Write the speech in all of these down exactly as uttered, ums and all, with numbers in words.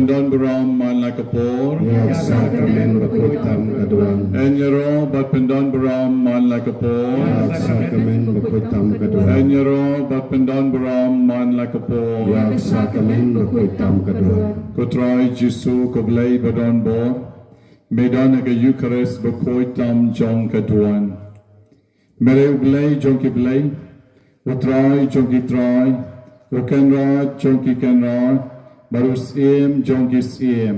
Pyndonburom man la ka por. Ïa ka sakramen bakhuid tam ka duwan. Yn ïaroh bad pyndonburom man la ka por. Ïa ka sakramen bakhuid tam ka duwan. Yn ïaroh bad pyndonburom man la ka por. Ïa ka sakramen bakhuid tam ka duwan. Ko Trai Jisu, ko Blei badonbor, me don ha ka Eukharist bakhuid tam jong ka duwan. Me dei U Blei jong ki blei, U Trai jong ki trai, U Kynrad jong ki kynrad, bad U Syiem jong ki syiem.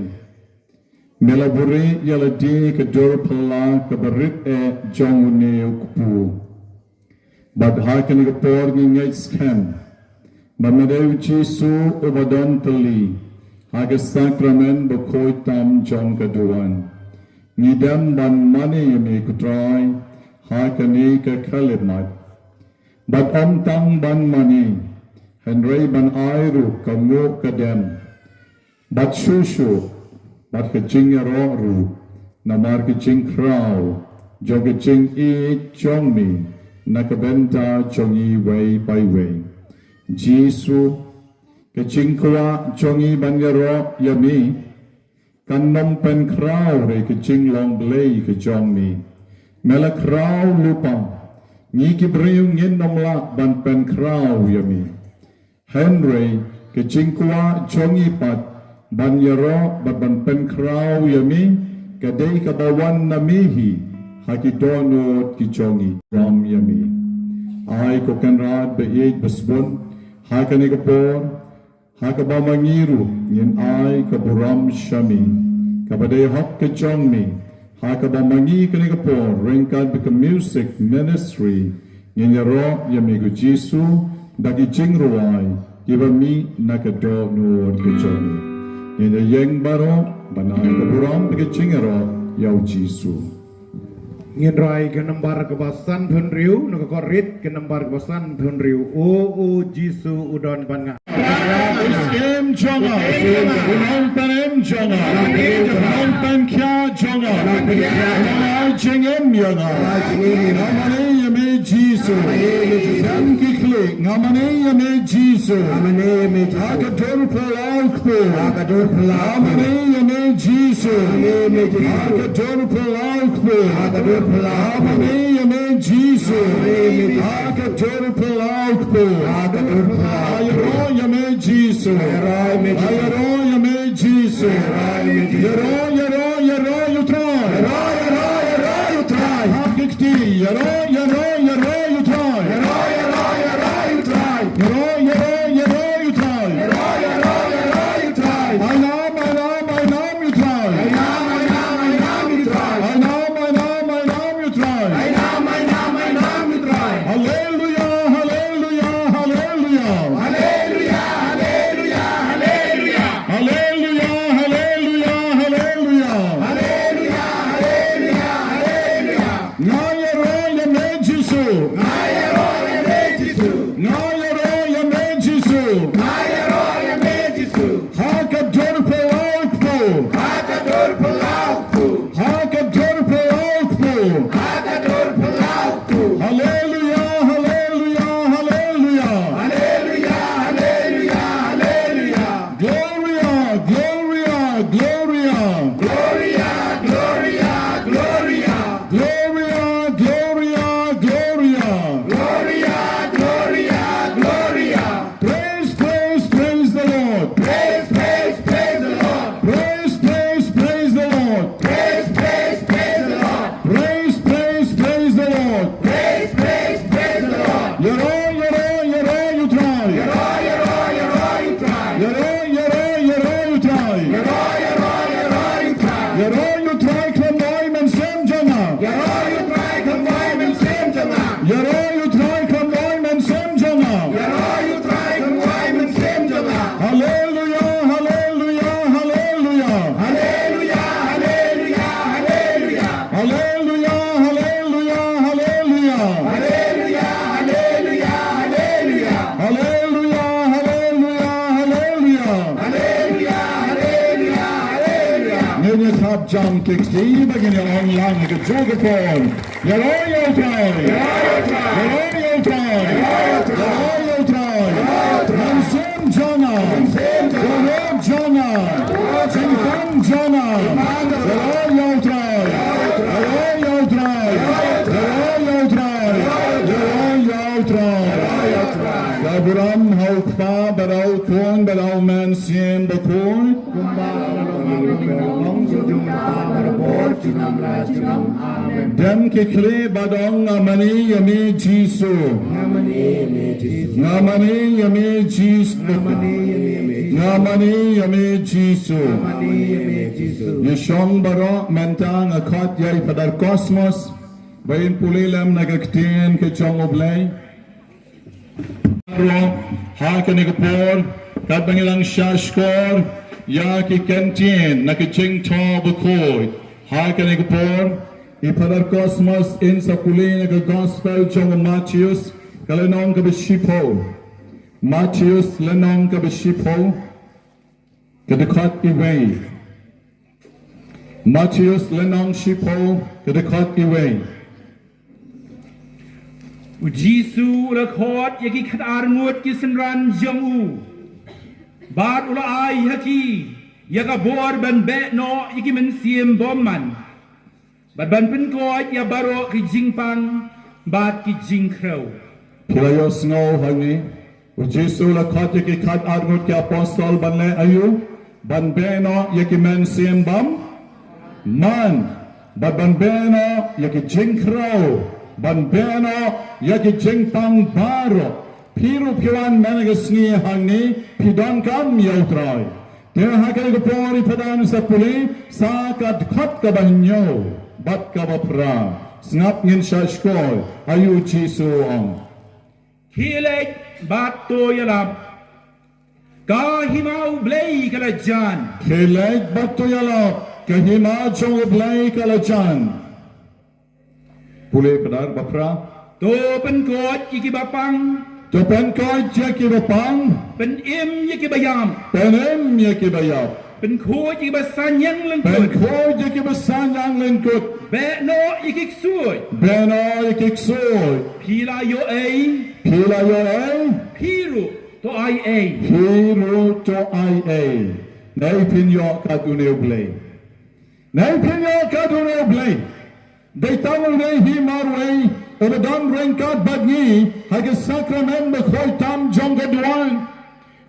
Me la buhrieh ïa lade ha ka dur phylla kaba rit eh jong une u kpu. Bad ha kane ka por ngi ngeit skhem ba me dei U Jisu uba don tylli ha ka sakramen bakhuid tam jong ka duwan. Ngi dem ban mane ïa me, ko Trai, ha kane ka khyllipmat. Bad ym tang ban mane, hynrei ban ai ruh ka nguh ka dem, bad shuh shuh bad ka jingïaroh ruh, namar ka jingkhraw jong ka jingïeit jong me na ka bynta jong ngi iwei pa iwei. Jisu, ka jingkwah jong ngi ban ïaroh ïa me kan ym pynkhraw da ka jinglong Blei ka jong me. Me la khraw lypa, ngi ki briew ngin ym lah ban pynkhraw ïa me. Hynrei ka jingkwah jong ngi pat ban ïaroh bad ban pynkhraw ïa me ka dei kaba wan na me hi ha ki dohnud ki jong ngi. Burom ïa me. Ai, ko Kynrad ba ïeit ba sbun, ha kane ka por, ha kaba ma ngi ruh ngin ai ka burom sha me, kaba dei hok ka jong me, ha kaba ma ngi kane ka por ryngkat bad ka music ministry ngin ïaroh ïa me, ko Jisu, da ki jingrwai kiba mih na ka dohnud ka jong me. Ngin ïeng baroh ban ai ka burom bad ka jingïaroh ïa U Jisu. Ngin rai ka nambar kaba sanphew hynriew, na ka kot rit ka nambar kaba sanphew hynriew. O, O Jisu, u don bad nga. Em jong nga, u nongpynim jong nga, u nongpynkhiah jong nga, u nongai jingim ïa nga. Nga mane ïa me Jisu. Kem ki khlieh, nga mane ïa me Jisu. Ha ka dur phyllaw kpu. Ha ka dur phyllaw kpu. Nga mane ïa me Jisu. Ha ka dur phyllaw kpu. Ha ka dur phyllaw kpu. Nga mane ïa me Jisu. Ha ka dur phyllaw kpu. Ha ka dur phyllaw kpu. Ïaroh ïa me Jisu. Ïaroh ïa me Jisu. Ïaroh, ïaroh, ïaroh ïa U Trai. Ïaroh, ïaroh, ïaroh ïa U Trai. Hap ki kti. Ïaroh, ïaroh, ïaroh ïa U Trai. Ïaroh, ïaroh, ïaroh ïa U Trai. Ïaroh, ïaroh, ïaroh ïa U Trai. Ai nam, ai nam, ai nam ïa U Trai. Ai nam, ai nam, ai nam ïa U Trai. Ai nam, ai nam, ai nam ïa U Trai. Ai nam, ai nam, ai nam ïa U Trai. Haleluia, haleluia, haleluia. Haleluia, haleluia, haleluia. Haleluia, haleluia, haleluia. Haleluia, haleluia, haleluia. Nga ïaroh ïa me Jisu. Nga ïaroh ïa me Jisu. Nga ïaroh ïa me Jisu. Nga ïaroh ïa me Jisu. Ha ka dur phyllaw kpu. Ha ka dur phyllaw kpu. Ha ka dur phyllaw kpu. Ha ka dur phyllaw kpu. Haleluia, haleluia, haleluia. Haleluia, haleluia, haleluia. Gloria, gloria, gloria. Gloria, gloria, gloria. Gloria, gloria, gloria. Gloria, gloria, gloria. Praise, praise, praise the Lord. Praise, praise, praise the Lord. Praise, praise, praise the Lord. Praise, praise, praise the Lord. Praise, praise, praise the Lord. Praise, praise, praise the Lord. Ïaroh, ïaroh, ïaroh ïa U Trai. Ïaroh, ïaroh, ïaroh ïa U Trai. Ïaroh, ïaroh, ïaroh ïa U Trai. Ïaroh, ïaroh, ïaroh ïa U Trai. Ïaroh ïa U Trai, khlem duwai mynsiem jong nga. Ïaroh ïa U Trai, khlem duwai mynsiem jong nga. Ïaroh ïa U Trai, khlem duwai mynsiem jong nga. Ïaroh ïa U Trai, khlem duwai mynsiem jong nga. Haleluia, haleluia, haleluia. Haleluia, haleluia, haleluia. Haleluia, haleluia, haleluia. Haleluia, haleluia, haleluia. Haleluia, haleluia, haleluia. Haleluia, haleluia, haleluia. Ngin ïa thap jam ki kti ba ngin ïa ong lang ha kajuh ka por. Ïaroh ïa U Trai. Ïaroh ïa U Trai. Ïaroh ïa U Trai. Mynsiem jong nga. Mynsiem jong nga. Ïaroh jong nga. Jingpang jana. Ïa U Trai. Ïa U Trai. Ïa U Trai. Ïa U Trai. Ka burom ha U Kpa bad ha U Khun bad ha U Mynsiem Bakhuid. Dem ki khlieh bad ong, nga mane ïa me Jisu. Nga mane ïa me Jisu. Nga mane ïa me Jisu. Ïa shong baroh, mynta nga khot ïa i Phadar Cosmos ba in pule lem na ka ktien ka jong U Blei. Baroh, ha kane ka por, katba ngi dang shah shkor ïa ki kyntien na ka jingthoh bakhuid, ha kane ka por i Phadar Cosmos in sa pule na ka Gospel jong u Mathaios, ka lynnong kaba shiphew. Mathaios lynnong kaba shiphew, ka dkhot iwei. Mathaios lynnong shiphew, ka dkhot iwei. U Jisu u la khot ïa ki khatar ngut ki synran jong u, bad u la ai ha ki ïa ka bor ban beh noh ïa ki mynsiem bymman, bad ban pynkoit ïa baroh ki jingpang bad ki jingkhrew. Phi la ïohsngew hangne, u Jisu u la khot ïa ki khatar ngut ki apostol ban leh aïu? Ban beh noh ïa ki mynsiem bymman, bad ban beh noh ïa ki jingkhrew, ban beh noh ïa ki jingpang baroh. Phi ruh phi wan mynne ka sngi hangne, phi donkam ïa U Trai. Te ha kane ka por i Phadar sa pule sa ka dkhot kaba hynñiew bad kaba phra. Sngap, ngin shah shkor aïu u Jisu u ong. Khie leit bad to ïalap, ka hima U Blei ka la jan. Khie leit bad to ïalap, ka hima jong U Blei ka la jan. Pule Phadar, ba phra. To pynkoit ïa kiba pang. To pynkoit ïa kiba pang. Pynim ïa kiba ïap. Pynim ïa kiba ïap. Pynkhuid ïa kiba saiñiang lyngkut. Pynkhuid ïa kiba saiñiang lyngkut. Beh noh ïa ki ksuid. Beh noh ïa ki ksuid. Phi la ïoh ei. Phi la ïoh ei. Phi ruh to ai ei. Phi ruh to ai ei. Nei phin ïoh katne U Blei. Nei phin ïoh katne U Blei. Dei tang une hi marwei uba don ryngkat bad ngi ha ki sakramen bakhuid tam jong ka duwan.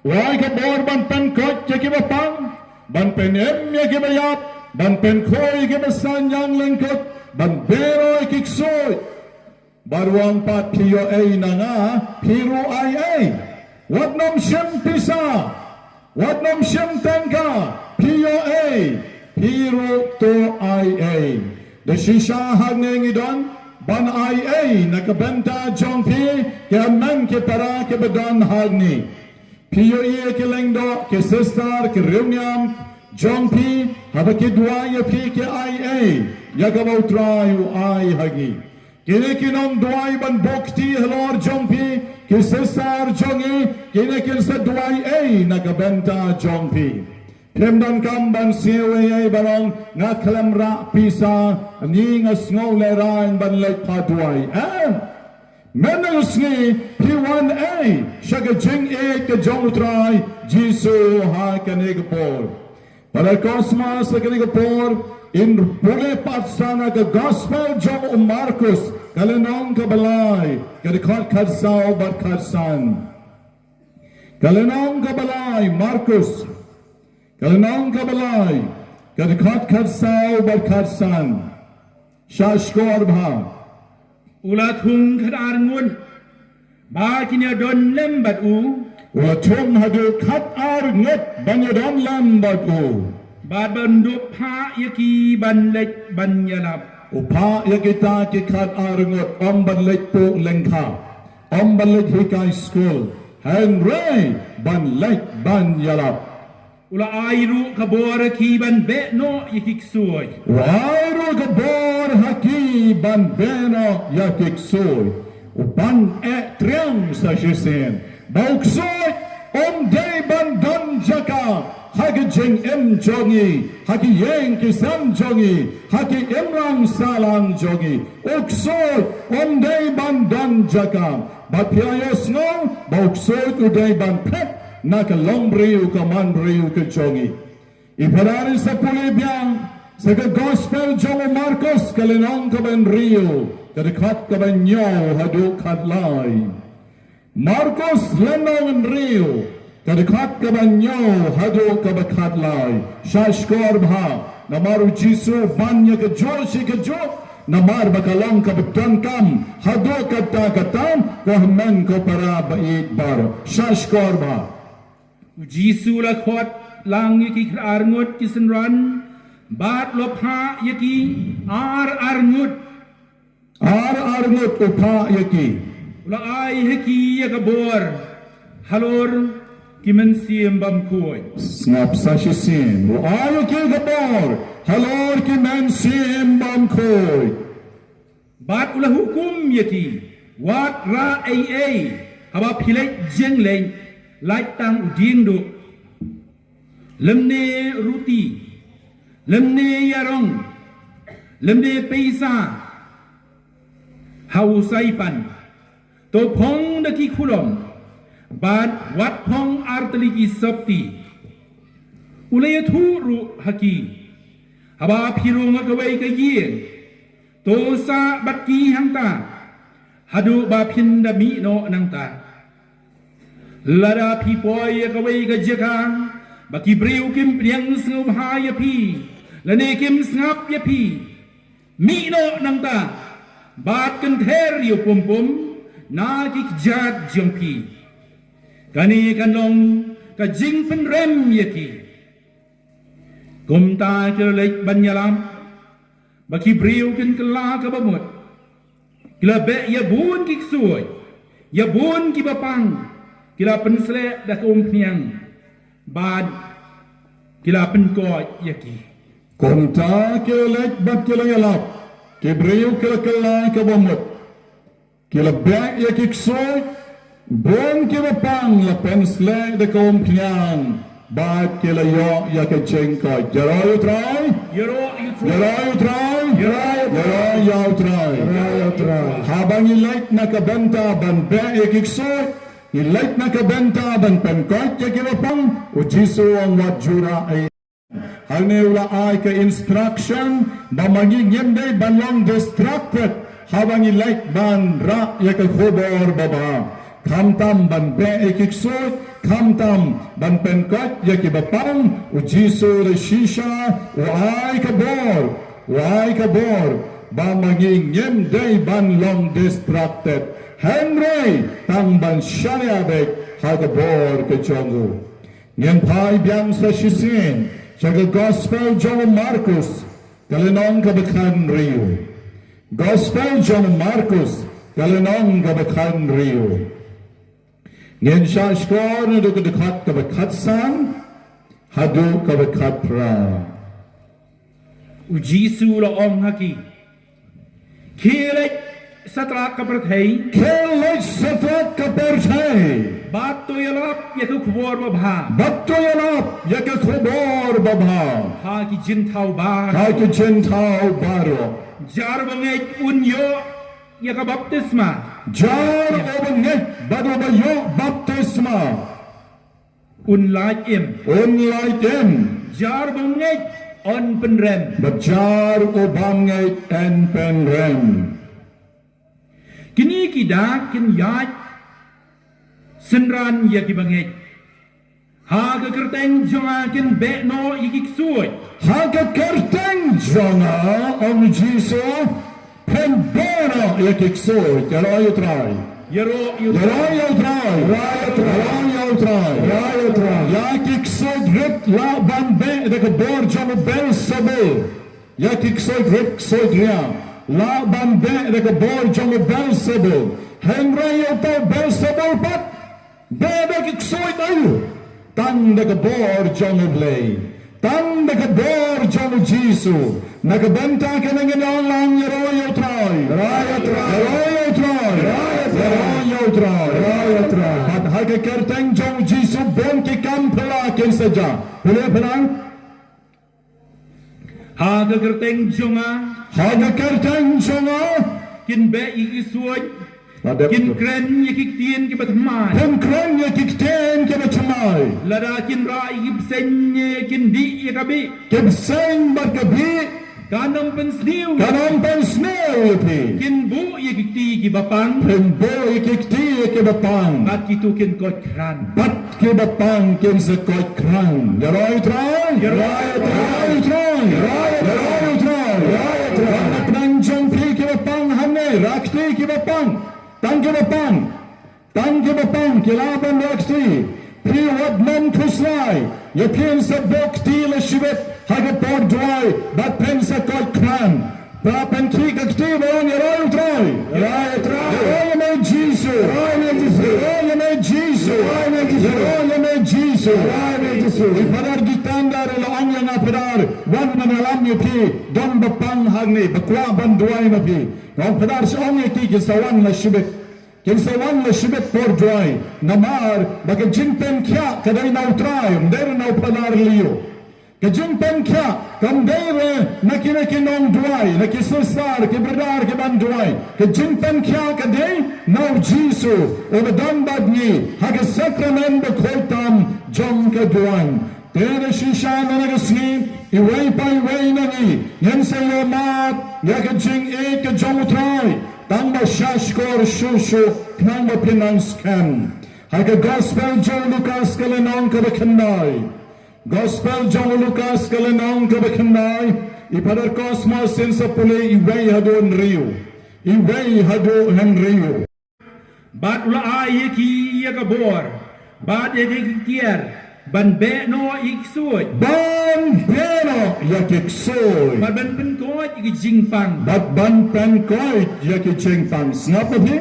U ai ka bor ban pynkoit ïa kiba pang, ban pynim ïa kiba ïap, ban pynkhuid ïa kiba saiñiang lyngkut, ban beh noh ïa ki ksuid. Bad u ong pat, phi ïoh ei na nga, phi ruh ai ei. Wat nym shim pisa, wat nym shim tyngka, phi ïoh ei, phi ruh to ai ei. Da shisha hangne ngi don ban ai ei na ka bynta jong phi, ki hynmen ki para kiba don hangne. Phi ïohi ïa ki lyngdoh, ki sister, ki riewniam jong phi, haba ki duwai ïa phi, ki ai ei ïa kaba U Trai u ai ha ngi. Kine ki nongduwai ban buh kti halor jong phi, ki sister jong ngi, kine kin sa duwai ei na ka bynta jong phi. Phim donkam ban sngew ei ei ban ong, nga khlem rah pisa, ngi, nga sngew lehraiñ ban leit phah duwai. Em. Mynne ka sngi phi wan ei sha ka jingïeit ka jong U Trai Jisu ha kane ka por. Phadar Cosmos ha kane ka por in pule pat sa na ka Gospel jong u Markus, ka lynnong kaba lai, ka dkhot khatsaw bad khatsan. Ka lynnong kaba lai Markus, ka lynnong kaba lai, ka dkhot khatsaw bad khatsan. Shah shkor bha. U la thung khatar ngut ba kin ïadon lem bad u. U la thung haduh khatar ngut ban ïadon lem bad u. Bad ban dup phah ïa ki ban leit ban ïalap. U phah ïa kita ki khatar ngut, ym ban leit pule lyngkha, ym ban leit hikai skul, hynrei ban leit ban ïalap. U la ai ruh ka bor ha ki ban beh noh ïa ki ksuid. U ai ruh ka bor ha ki ban beh noh ïa ki ksuid. U ban eh triang sa shisien ba u ksuid um dei ban don jaka ha ki jingim jong ngi, ha ki ïing ki sem jong ngi, ha ki imlang sahlang jong ngi. U ksuid um dei ban don jaka. Bad phi la ïohsngew ba u ksuid u dei ban phet na ka longbriew ka manbriew ka jong ngi. I para ri sa pule biang sa ka gospel jong u Markos ka lynnong kaba hynriew, ka dkhot kaba hynñiew haduh khatlai. Markos lynnong hynriew, ka dkhot kaba hynñiew haduh kaba khatlai. Sngap shkor bha, namar u Jisu ban ïa kajuh shi kajuh, namar ba ka long kaba donkam haduh katta katta, ko hynmen ko para ba ïeit baroh. Sngap shkor bha. U Jisu u la khot lang ïa ki khatar ngut ki synran, bad u la phah ïa ki ar ar ngut. Ar ar ngut u phah ïa ki. U la ai ha ki ïa ka bor halor ki mynsiem bymkhuid. Sngap sa shisien. U ai ïa ki ïa ka bor halor ki mynsiem bymkhuid. Bad u la hukum ïa ki, wat rah ei ei haba phi leit jingleit, lait tang u diengduh, lymne ruti, lymne ïarong, lymne pisa ha u saipan. To phong da ki khulom, bad wat phong ar tylli ki sopti. U la ïathuh ruh ha ki, haba phi rung ha kawei ka ïing, to sah bad ki hangta haduh ba phin da mih noh nangta. Lada phi poi ïa kawei ka jaka ba ki briew kim pdiang sngewbha ïa phi lane kim sngap ïa phi, mih noh nangta bad kynther ïa u pum pum na ki kjat jong phi. Kane kan long ka jingpynrem ïa ki. Kumta ki la leit ban ïalap ba ki briew kin kylla kaba mut. Ki la beh ïa bun ki ksuid, ïa bun kiba pang, ki la pynsleh da ka umphniang, bad ki la pynkoit ïa ki. Kumta ki la leit bad ki la ïalap, ki briew ki la kylla kaba mut. Ki la beh ïa ki ksuid, bun kiba pang la pynsleh da ka umphniang, bad ki la ïoh ïa ka jingkoit. Ïaroh ïa u Trai. Ïaroh ïa u Trai. Ïaroh ïa u Trai. Ïaroh ïa u Trai. Ïaroh ïa u Trai. Haba ngi leit na ka bynta ban beh ïa ki ksuid, ngi leit na ka bynta ban pynkoit ïa kiba pang, u Jisu u ong wat ju rah ei. Hangne u la ai ka instruction ba ma ngi ngim dei ban long distracted haba ngi leit ban rah ïa ka khubor babha. Khamtam ban beh ïa ki ksuid, khamtam ban pynkoit ïa kiba pang, u Jisu u la shisha u ai ka bor, u ai ka bor ba ma ngi ngim dei ban long distracted, hynrei tang ban shaniah beit ha ka bor ka jong u. Ngin phai biang sa shisien sha ka gospel jong u Markus, ka lynnong kaba khathynriew. Gospel jong u Markus, ka lynnong kaba khathynriew. Ngin shah shkor naduh ka dkhot kaba khatsan haduh kaba khatphra. U Jisu u la ong ha ki, khie leit satla ka pyrthei. Khie leit satla ka pyrthei. Bad to ïalap ïa ka khubor babha. Bad to ïalap ïa ka khubor babha. Ha ki jingthaw baroh. Ha ki jingthaw baroh. Jar bangeit un ïoh ïa ka baptisma. Jar uba ngeit bad uba ïoh baptisma. Un lait im. Un lait im. Jar bym ngeit yn pynrem. Bad jar u bym ngeit yn pynrem. Kine ki dak kin ïaid synran ïa ki bangeit. Ha ka kyrteng jong nga kin beh noh ïa ki ksuid. Ha ka kyrteng jong nga, ong Jisu, pynbeh noh ïa ki ksuid. Ïaroh ïa u Trai. Ïaroh ïa u Trai. Ïaroh ïa u Trai. Ïa ki ksuid rit lah ban beh da ka bor jong u Belsebul. Ïa ki ksuid rit ksuid riang lah ban beh da ka bor jong u Belsebul. Hynrei ïa uta u Belsebul pat, beh da ki ksuid aïu? Tang da ka bor jong u Blei. Tang da ka bor jong u Jisu. Na ka bynta kane ngin ong lang ïaroh ïa u Trai. Ïaroh ïa u Trai. Ïaroh ïa u Trai. Ïaroh ïa u Trai. Ïaroh ïa u Trai. Bad ha ka kyrteng jong u Jisu bun ki kam phylla kin sa jia. Pule phylla. Ha ka kyrteng jong nga. Ha ka kyrteng jong nga. Kin beh ïa ki ksuid. Kin kren ïa ki ktien kiba thymmai. Kin kren ïa ki ktien kiba thymmai. Lada kin rah ïa ki bseiñ kin dih ïa ka bih. Ki bseiñ bad ka bih. Kan ym pynsniew. Kan ym pynsniew ïa phi. Kin buh ïa ki kti kiba pang. Kin buh ïa ki kti kiba pang. Bad kito kin koit khrang. Bad kiba pang kin sa koit khrang. Ïaroh ïa U Trai. Ïaroh ïa U Trai. Ïaroh ïa U Trai. Ïaroh ïa U Trai. Ïaroh ïa U Trai. Pynban jong phi kiba pang hangne, rah kti kiba pang. Tang kiba pang. Tang kiba pang ki lah ban rah kti. Phi wat nym khuslai. Ïa phin sa buh kti la shibit ha ka por duwai bad phin sa koit khrang. Ba pynkhih ka kti ba ong, ïaroh ïa U Trai. Ïaroh ïa U Trai. Ïaroh ïa me Jisu. Ïaroh ïa me Jisu. Ïaroh ïa me Jisu. Ïaroh ïa me Jisu. Ïaroh ïa me Jisu. I Phadar Gitandar u la ong ïa nga, Phadar, wan ban ïalam ïa phi, don ba pang hangne ba kwah ban duwai ma phi. Nga ong, Phadar, shu ong ïa ki, ki sa wan la shibit. Kin sa wan la shibit por duwai, namar ba ka jingpynkhiah ka dei na U Trai, ym dei na u Phadar Leo. Ka jingpynkhiah kam dei re na kine ki nongduwai, na ki sister, ki brother ki ban duwai. Ka jingpynkhiah ka dei na U Jisu uba don bad ngi ha ka sakramen bakhuid tam jong ka duwai. Te da shisha na ka sngi, iwei pa iwei na ngi ngin sa ïohmad ïa ka jingïeit ka jong U Trai, tang ba shahshkor shuh shuh khnang ba phin nang skhem. Ha ka Gospel jong u Lukas ka lynnong kaba khyndai. Gospel jong u Lukas ka lynnong kaba khyndai. I Phadar Cosmas in sa pule iwei haduh hynriew. Iwei haduh hynriew. Bad u la ai ïa ki ïa ka bor bad ïa ki tiar ban beh noh ïa ki ksuid. Ban beh noh ïa ki ksuid. Bad ban pynkoit ïa ki jingpang. Bad ban pynkoit ïa ki jingpang. Sngap na phi.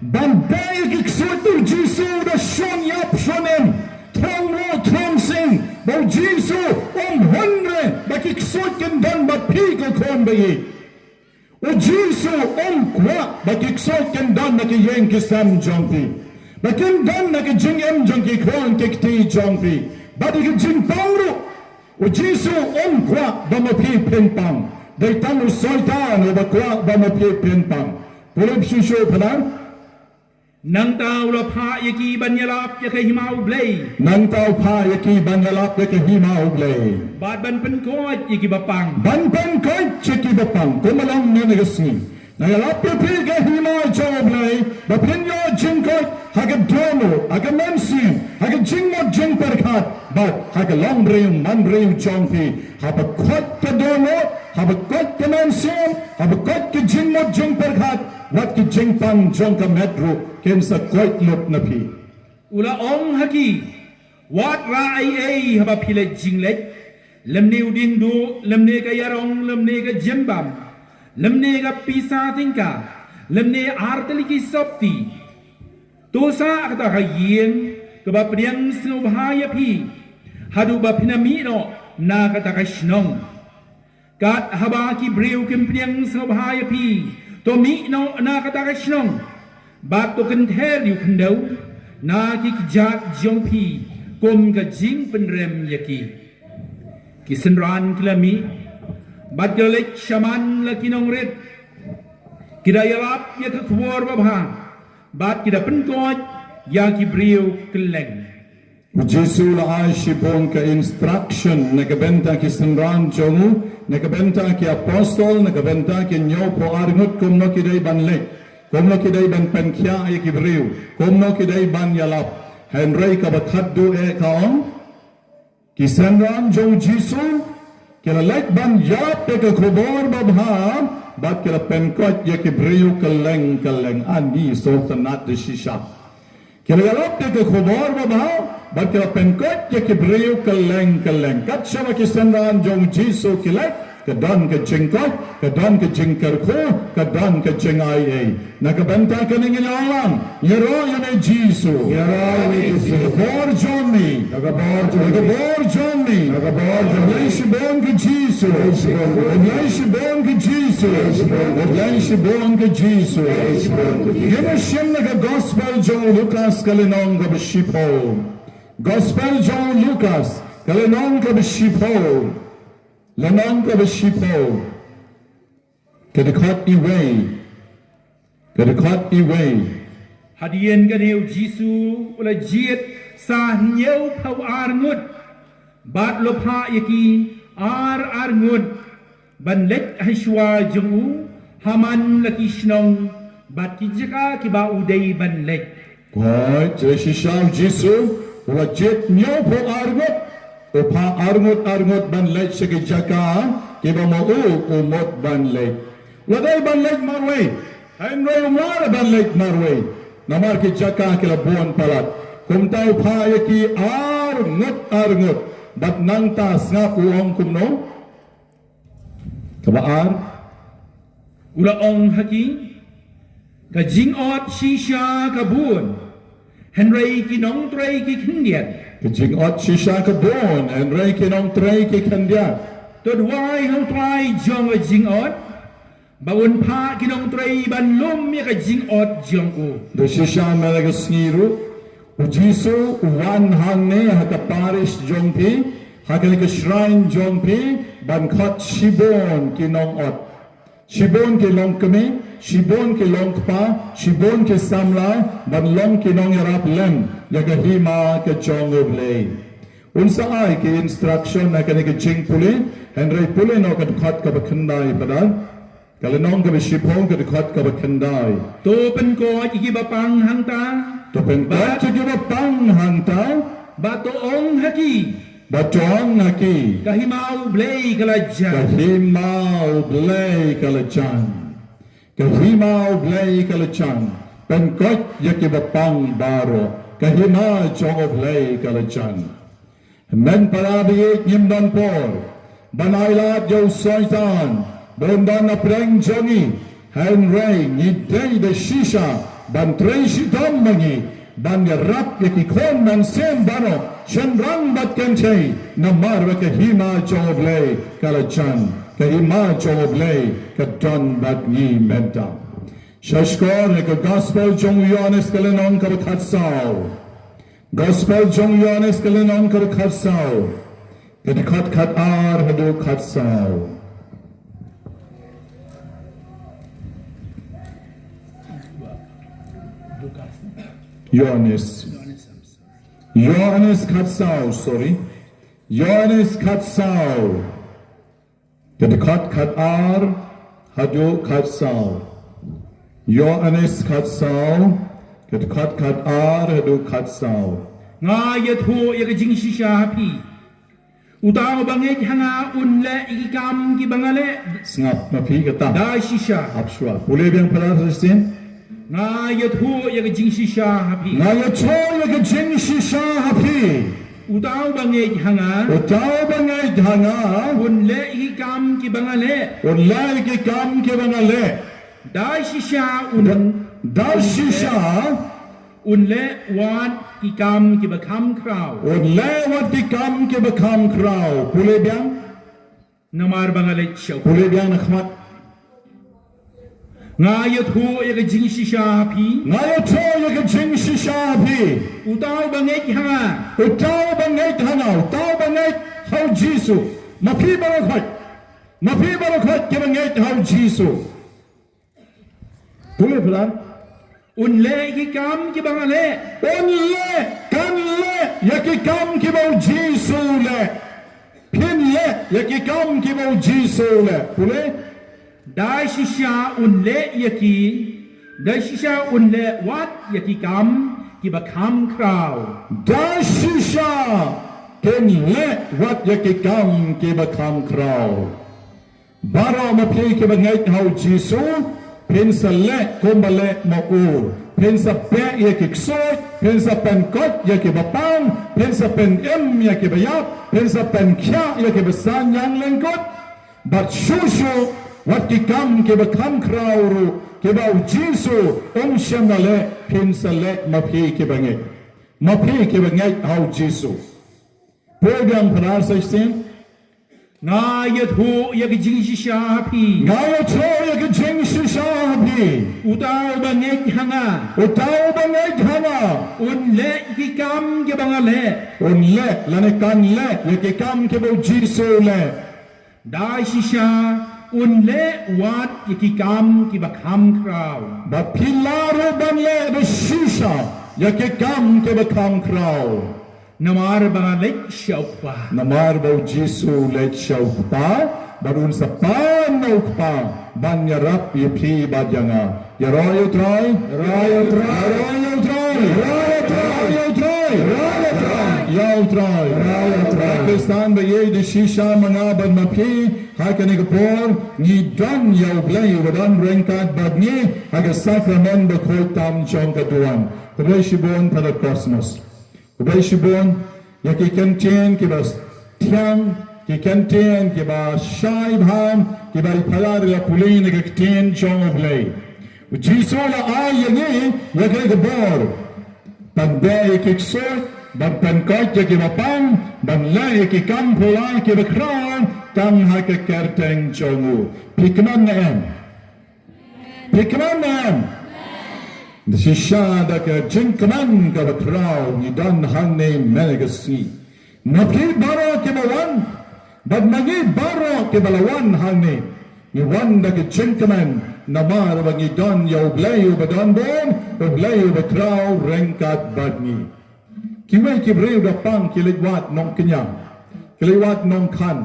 Ban beh ïa ki ksuid, U Jisu u da shun ïap shun im, thrang ruh thrang sing, ba U Jisu um hun re ba ki ksuid kin don bad phi ko khun ba ïeit. U Jisu um kwah ba ki ksuid kin don na ki ïing ki sem jong phi, ba kin don na ki jingim jong ki khun ki kti jong phi, bad ïa ki jingpang ruh. U Jisu um kwah ba ma phi phin pang. Dei tang u Soitan uba kwah ba ma phi phin pang. Pule shuh shuh pynban. Nangta u la phah ïa ki ban ïalap ïa ka hima U Blei. Nangta u phah ïa ki ban ïalap ïa ka hima U Blei. Bad ban pynkoit ïa ki bapang. Ban pynkoit ïa ki bapang. Kumba long mynne ka sngi. Nga ïalap ïa phi ka hima jong U Blei ba phin ïoh jingkoit ha ka dohnud, ha ka mynsiem, ha ka jingmut jingpyrkhat, bad ha ka longbriew manbriew jong phi. Haba koit ka dohnud, haba koit ka mynsiem, haba koit ka jingmut jingpyrkhat, wat ki jingpang jong ka met ruh kin sa koit lut na phi. U la ong ha ki, wat rah ei ei haba phi leit jingleit, lymne u diengduh, lymne ka ïarong, lymne ka jingbam, lymne ka pisa tyngka, lymne ar tylli ki sopti. To sah ha kata ka ïing kaba pdiang sngewbha ïa phi, haduh ba phin ïa mih noh na kata ka shnong. Kat haba ki briew kin pdiang sngewbha ïa phi, to mih noh na kata ka shnong, bad to kynther ïa u khyndew na ki kjat jong phi kum ka jingpynrem ïa ki. Ki synran ki la mih bad ki la leit shaman la ki nongrit. Ki da ïalap ïa ka khubor babha bad ki da pynkoit ïa ki briew kylleng. U Jisu u la ai shibun ka instruction na ka bynta ki synran jong u, na ka bynta ki apostol, na ka bynta ki hynñiewphew arngut, kumno ki dei ban leit, kumno ki dei ban pynkhiah ïa ki briew, kumno ki dei ban ïalap. Hynrei kaba khatduh eh ka ong, ki synran jong u Jisu ki la leit ban ïalap ïa ka khubor babha bad ki la pynkoit ïa ki briew kylleng kylleng. Ani sngewtynnat da shisha. Ki la ïalap ïa ka khubor babha bad ki la pynkoit ïa ki briew kylleng kylleng. Kat shaba ki synran jong u Jisu ki leit, ka don ka jingkoit, ka don ka jingkyrkhu, ka don ka jingai ei. Na ka bynta kane ngi ong lang, ïaroh ïa me Jisu. Ïaroh ïa me Jisu. Ka bor jong me. Ka bor jong me. Ka bor jong me. Ka bor jong me. Khublei shibun kei Jisu. Khublei shibun. Khublei shibun kei Jisu. Khublei shibun. Khublei shibun kei Jisu. Khublei shibun kei Jisu. Ngin ïa shim na ka Gospel jong u Lukas ka lynnong kaba shiphew. Gospel jong u Lukas ka lynnong kaba shiphew. Lynnong kaba shiphew. Ka dkhot iwei. Ka dkhot iwei. Hadien kane u Jisu u la jied sa hynñiewphew ar ngut, bad u la phah ïa ki ar ar ngut ban leit ha shuwa jong u ha man la ki shnong bad ki jaka kiba u dei ban leit. Hooid, te shisha u Jisu u la jied hynñiewphew ar ngut, u phah ar ngut ar ngut ban leit sha ki jaka kiba ma u u mut ban leit. U la dei ban leit marwei, hynrei um lah ban leit marwei namar ki jaka ki la bun palat. Kumta u phah ïa ki ar ngut ar ngut, bad nangta sngap u ong kumno? Kaba ar. U la ong ha ki, ka jingot shisha ka bun, hynrei ki nongtrei ki khyndiat. Ka jingot shisha ka bun, hynrei ki nongtrei ki khyndiat. To duwai ha u Trai jong ka jingot ba un phah ki nongtrei ban lum ïa ka jingot jong u. Da shisha mynta ka sngi ruh u Jisu u wan hangne ha ka parish jong phi, ha kane ka shrine jong phi, ban khot shibun ki nongot, shibun ki longkmie, shibun ki longkpa, shibun ki samla, ban long ki nongïarap lem ïa ka hima ka jong U Blei. Un sa ai ki instruction ha kane ka jingpule, hynrei pule noh ka dkhot kaba khyndai, Phadar. Ka lynnong kaba shiphew, ka dkhot kaba khyndai. To pynkoit ïa kiba pang hangta. To pynkoit ïa kiba pang hangta. Bad to ong ha ki. Bad to ong ha ki. Ka hima U Blei ka la jan. Ka hima U Blei ka la jan. Ka hima U Blei ka la jan. Pynkoit ïa kiba pang baroh. Ka hima jong U Blei ka la jan. Hynmen para baieit, ngim don por ban ailad ïa u Soitan ba un don hapdeng jong ngi. Hynrei ngi dei da shisha ban trei shitom ma ngi ban ïarap ïa ki khun mynsiem baroh, shynrang bad kynthei, namar ba ka hima jong U Blei ka la jan, ka hima jong U Blei ka don bad ngi mynta. Sha shkor na ka Gospel jong u Ïoannis ka lynnong kaba khatsaw. Gospel jong u Ïoannis ka lynnong kaba khatsaw, ka dkhot khatar haduh khatsaw. Ïoannis. Ïoannis khatsaw, sorry. Ïoannis khatsaw. Ka dkhot khatar haduh khatsaw. Ïoannis khatsaw, ka dkhot khatar haduh khatsaw. Nga ïathuh ïa ka jingshisha ha phi. Uta uba ngeit ha nga un leh ïa ki kam kiba nga leh. Sngap ma phi kata. Da shisha. Hap shuwa. Pule biang para Palestine. Nga ïathuh ïa ka jingshisha ha phi. Nga ïathuh ïa ka jingshisha ha phi. Uta uba ngeit ha nga. Uta uba ngeit ha nga. Un leh ïa ki kam kiba nga leh. Un leh ïa ki kam kiba nga leh. Da shisha un. Da, da shisha. Un leh wat ki kam kiba kham khraw. Un leh wat ki kam kiba kham khraw. Pule biang. Namar ba nga leit sha u. Pule biang na khmat. Nga ïathuh ïa ka jingshisha ha phi. Nga ïathuh ïa ka jingshisha ha phi. Uta uba ngeit ha nga. Uta uba ngeit ha nga. Uta uba ngeit ha u Jisu. Ma phi baroh khoit. Ma phi baroh khoit kiba ngeit ha u Jisu. Pule phi la. Un leh ïa ki kam kiba nga leh. Un leh, kan leh ïa ki kam kiba u Jisu u leh. Phin leh ïa ki kam kiba u Jisu u leh. Pule. Da shisha un leh ïa ki. Da shisha un leh wat ïa ki kam kiba kham khraw. Da shisha kin leh wat ïa ki kam kiba kham khraw. Baroh ma phi kiba ngeit ha u Jisu, phin sa leh kumba leh ma u. Phin sa beh ïa ki ksuid, phin sa pynkoit ïa kiba pang, phin sa pynim ïa kiba ïap, phin sa pynkhiah ïa kiba saiñiang lyngkut. Bad shuh shuh wat ki kam kiba kham khraw ruh kiba u Jisu um shym la leh, phin sa leh ma phi kiba ngeit. Ma phi kiba ngeit ha u Jisu. Pule biang para shisien. Nga ïathuh ïa ka jingshisha ha phi. Nga ïathuh ïa ka jingshisha ha phi. Uta uba ngeit ha nga. Uta uba ngeit ha nga. Un leh ïa ki kam kiba nga leh. Un leh, lane kan leh ïa ki kam kiba u Jisu u leh. Da shisha Un leh wat ïa ki kam kiba kham khraw. Bad phi lah ruh ban leh da shisha ïa ki kam kiba kham khraw. Namar ba nga leit sha u Kpa. Namar ba u Jisu u leit sha u Kpa, bad un sa pan na u Kpa ban ïarap ïa phi bad ïa nga. Ïaroh ïa u Trai. Ïaroh ïa u Trai. Ïaroh ïa u Trai. Ïaroh ïa u Trai. Khristan ba ïeit, da shisha ma nga bad ma phi ha kane ka por ngi don ïa u Blei uba don ryngkat bad ngi ha ka sakramen bakhuid tam jong ka duwan. Khublei shibun Father Cosmas. Khublei shibun ïa ki kyntien kiba thiang, ki kyntien kiba shai bha, kiba i phalar ïa pule na ka ktien jong u Blei. U Jisu u la ai ïa ngi ïa ka bor ban beh ïa ki ksuid, ban pynkhiah ïa kiba pang, ban leh ïa ki kam pule kiba khraw tang ha ka kyrteng jong u. Phi kmen ne em? Phi kmen ne em? Da shisha da ka jingkmen kaba khraw ngi don hangne mynne ka sngi. Na phi baroh kiba wan bad na ngi baroh kiba la wan hangne, ngi wan da ka jingkmen namar ba ngi don ïa u Blei uba don bor, u Blei uba khraw ryngkat bad ngi. Kiwei ki briew da pang ki leit wad nongkñia, ki leit wad nongkhan,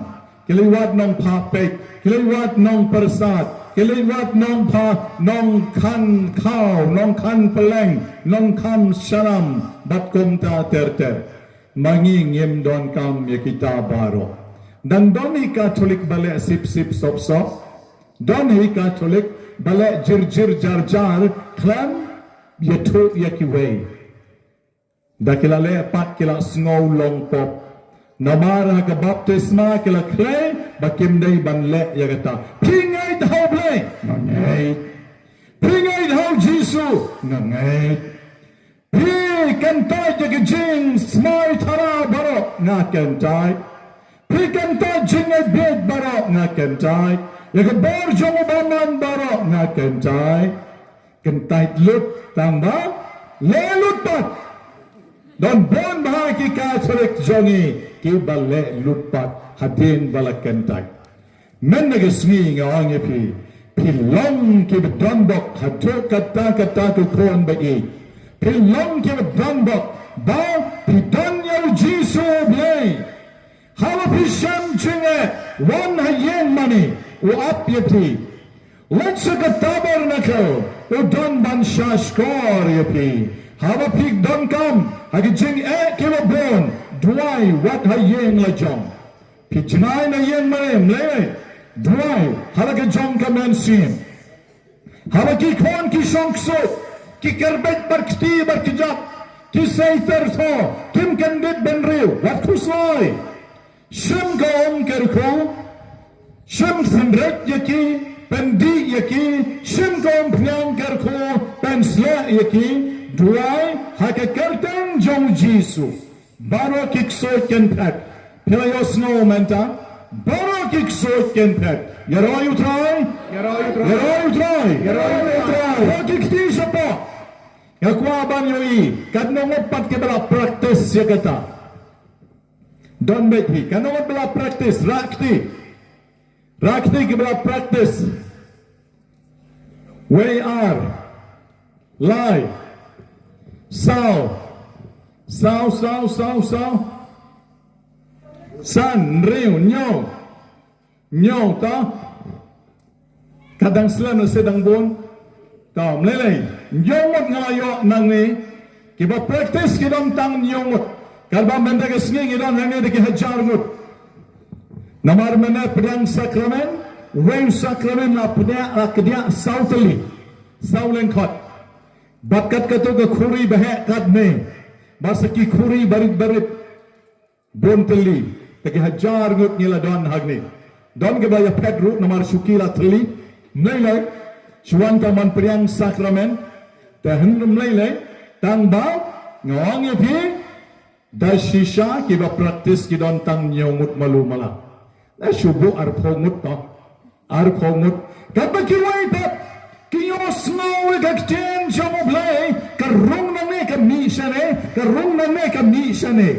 ki leit wad nongpha peit, ki leit wad nongpyrsad, ki leit wad nongpha, nongkhan khaw, nongkhan pylleng, nongkhan shalam bad kumta ter ter. Ma ngi ngim donkam ïa kita baroh. Dang don hi Katholik ba leh sip sip sop sop. Don hi Katholik ba leh jir jir jar jar khlem ïathuh ïa kiwei. Da ki la leh pat ki la sngew long pop. Namar ha ka baptisma ki la khlei ba kim dei ban leh ïa kata. Phi ngeit ha u Blei? Nga ngeit. Phi ngeit ha u Jisu? Nga ngeit. Phi kyntait ïa ki jingsmai thara baroh? Nga kyntait. Phi kyntait jingngeit bieit baroh? Nga kyntait. Ïa ka bor jong u Bamon baroh? Nga kyntait. Kyntait lut tang ba leh lut pat. Don bun bha ki Katholik jong ngi kiba leh lut pat hadien ba la kyntait. Mynne ka sngi nga ong ïa phi, phi long kiba donbok haduh katta katta ko khun ba ïeit. Phi long kiba donbok ba phi don ïa u Jisu u Blei. Haba phi shem jingeh, wan ha ïing mane, u ap ïa phi. Leit sha ka tabernacle, u don ban shahshkor ïa phi. Haba phi donkam ha ki jingeh kiba bun, duwai wat ha ïing la jong. Phi jingai na ïing mane, mlei, duwai ha la ka jong ka mynsiem. Haba ki khun ki shong ksuid, ki kyrbit bad kti bad kjat, ki sei tyrtho, kim kyndit bynriew, wat khuslai. Shim ka umkyrkhu, shim synreit ïa ki, pyndih ïa ki, shim ka umphniang kyrkhu, pynsleh ïa ki, duwai ha ka kyrteng jong u Jisu. Baroh ki ksuid kin phet. Phi la ïohsngew mynta? Baroh ki ksuid kin phet. Ïaroh ïa u Trai. Ïaroh ïa u Trai. Ïaroh ïa u Trai. Baroh ki kti shapoh. Nga kwah ban ïohi katno ngut pat kiba la practice ïa kata. Don beit hi katno ngut ba la practice, rah kti. Rah kti kiba la practice. Wei, ar, lai, saw, saw, saw, saw, saw, san, hynriew, hynñiew, hynñiew, ta. Ka dang slem lane dang bun? Ta, mlei lei, hynñiew ngut nga la ïoh nangne. Kiba practice ki don tang hynñiew ngut. Katba mynta ka sngi ngi don hangne da ki hajar ngut. Namar mynne pdiang sakramen, wei u sakramen la pdiang, la kdiah saw tylli, saw lyngkhot. Bad kat katto ka khuri ba heh katne, bad sa ki khuri barit barit, bun tylli, te ki hajar ngut ngi la don hangne. Don kiba ïaphet ruh namar shuki la tylli. Mlei lei, shu wan tang ban pdiang sakramen. Te hynrei mlei lei, tang ba nga ong ïa phi, da shisha kiba practice ki don tang hynñiew ngut malu mala. La shu buh arphew ngut to. Arphew ngut. Katba kiwei pat ki ïohsngew ïa ka ktien jong U Blei, ka rung nangne ka mih shane, ka rung nangne ka mih shane.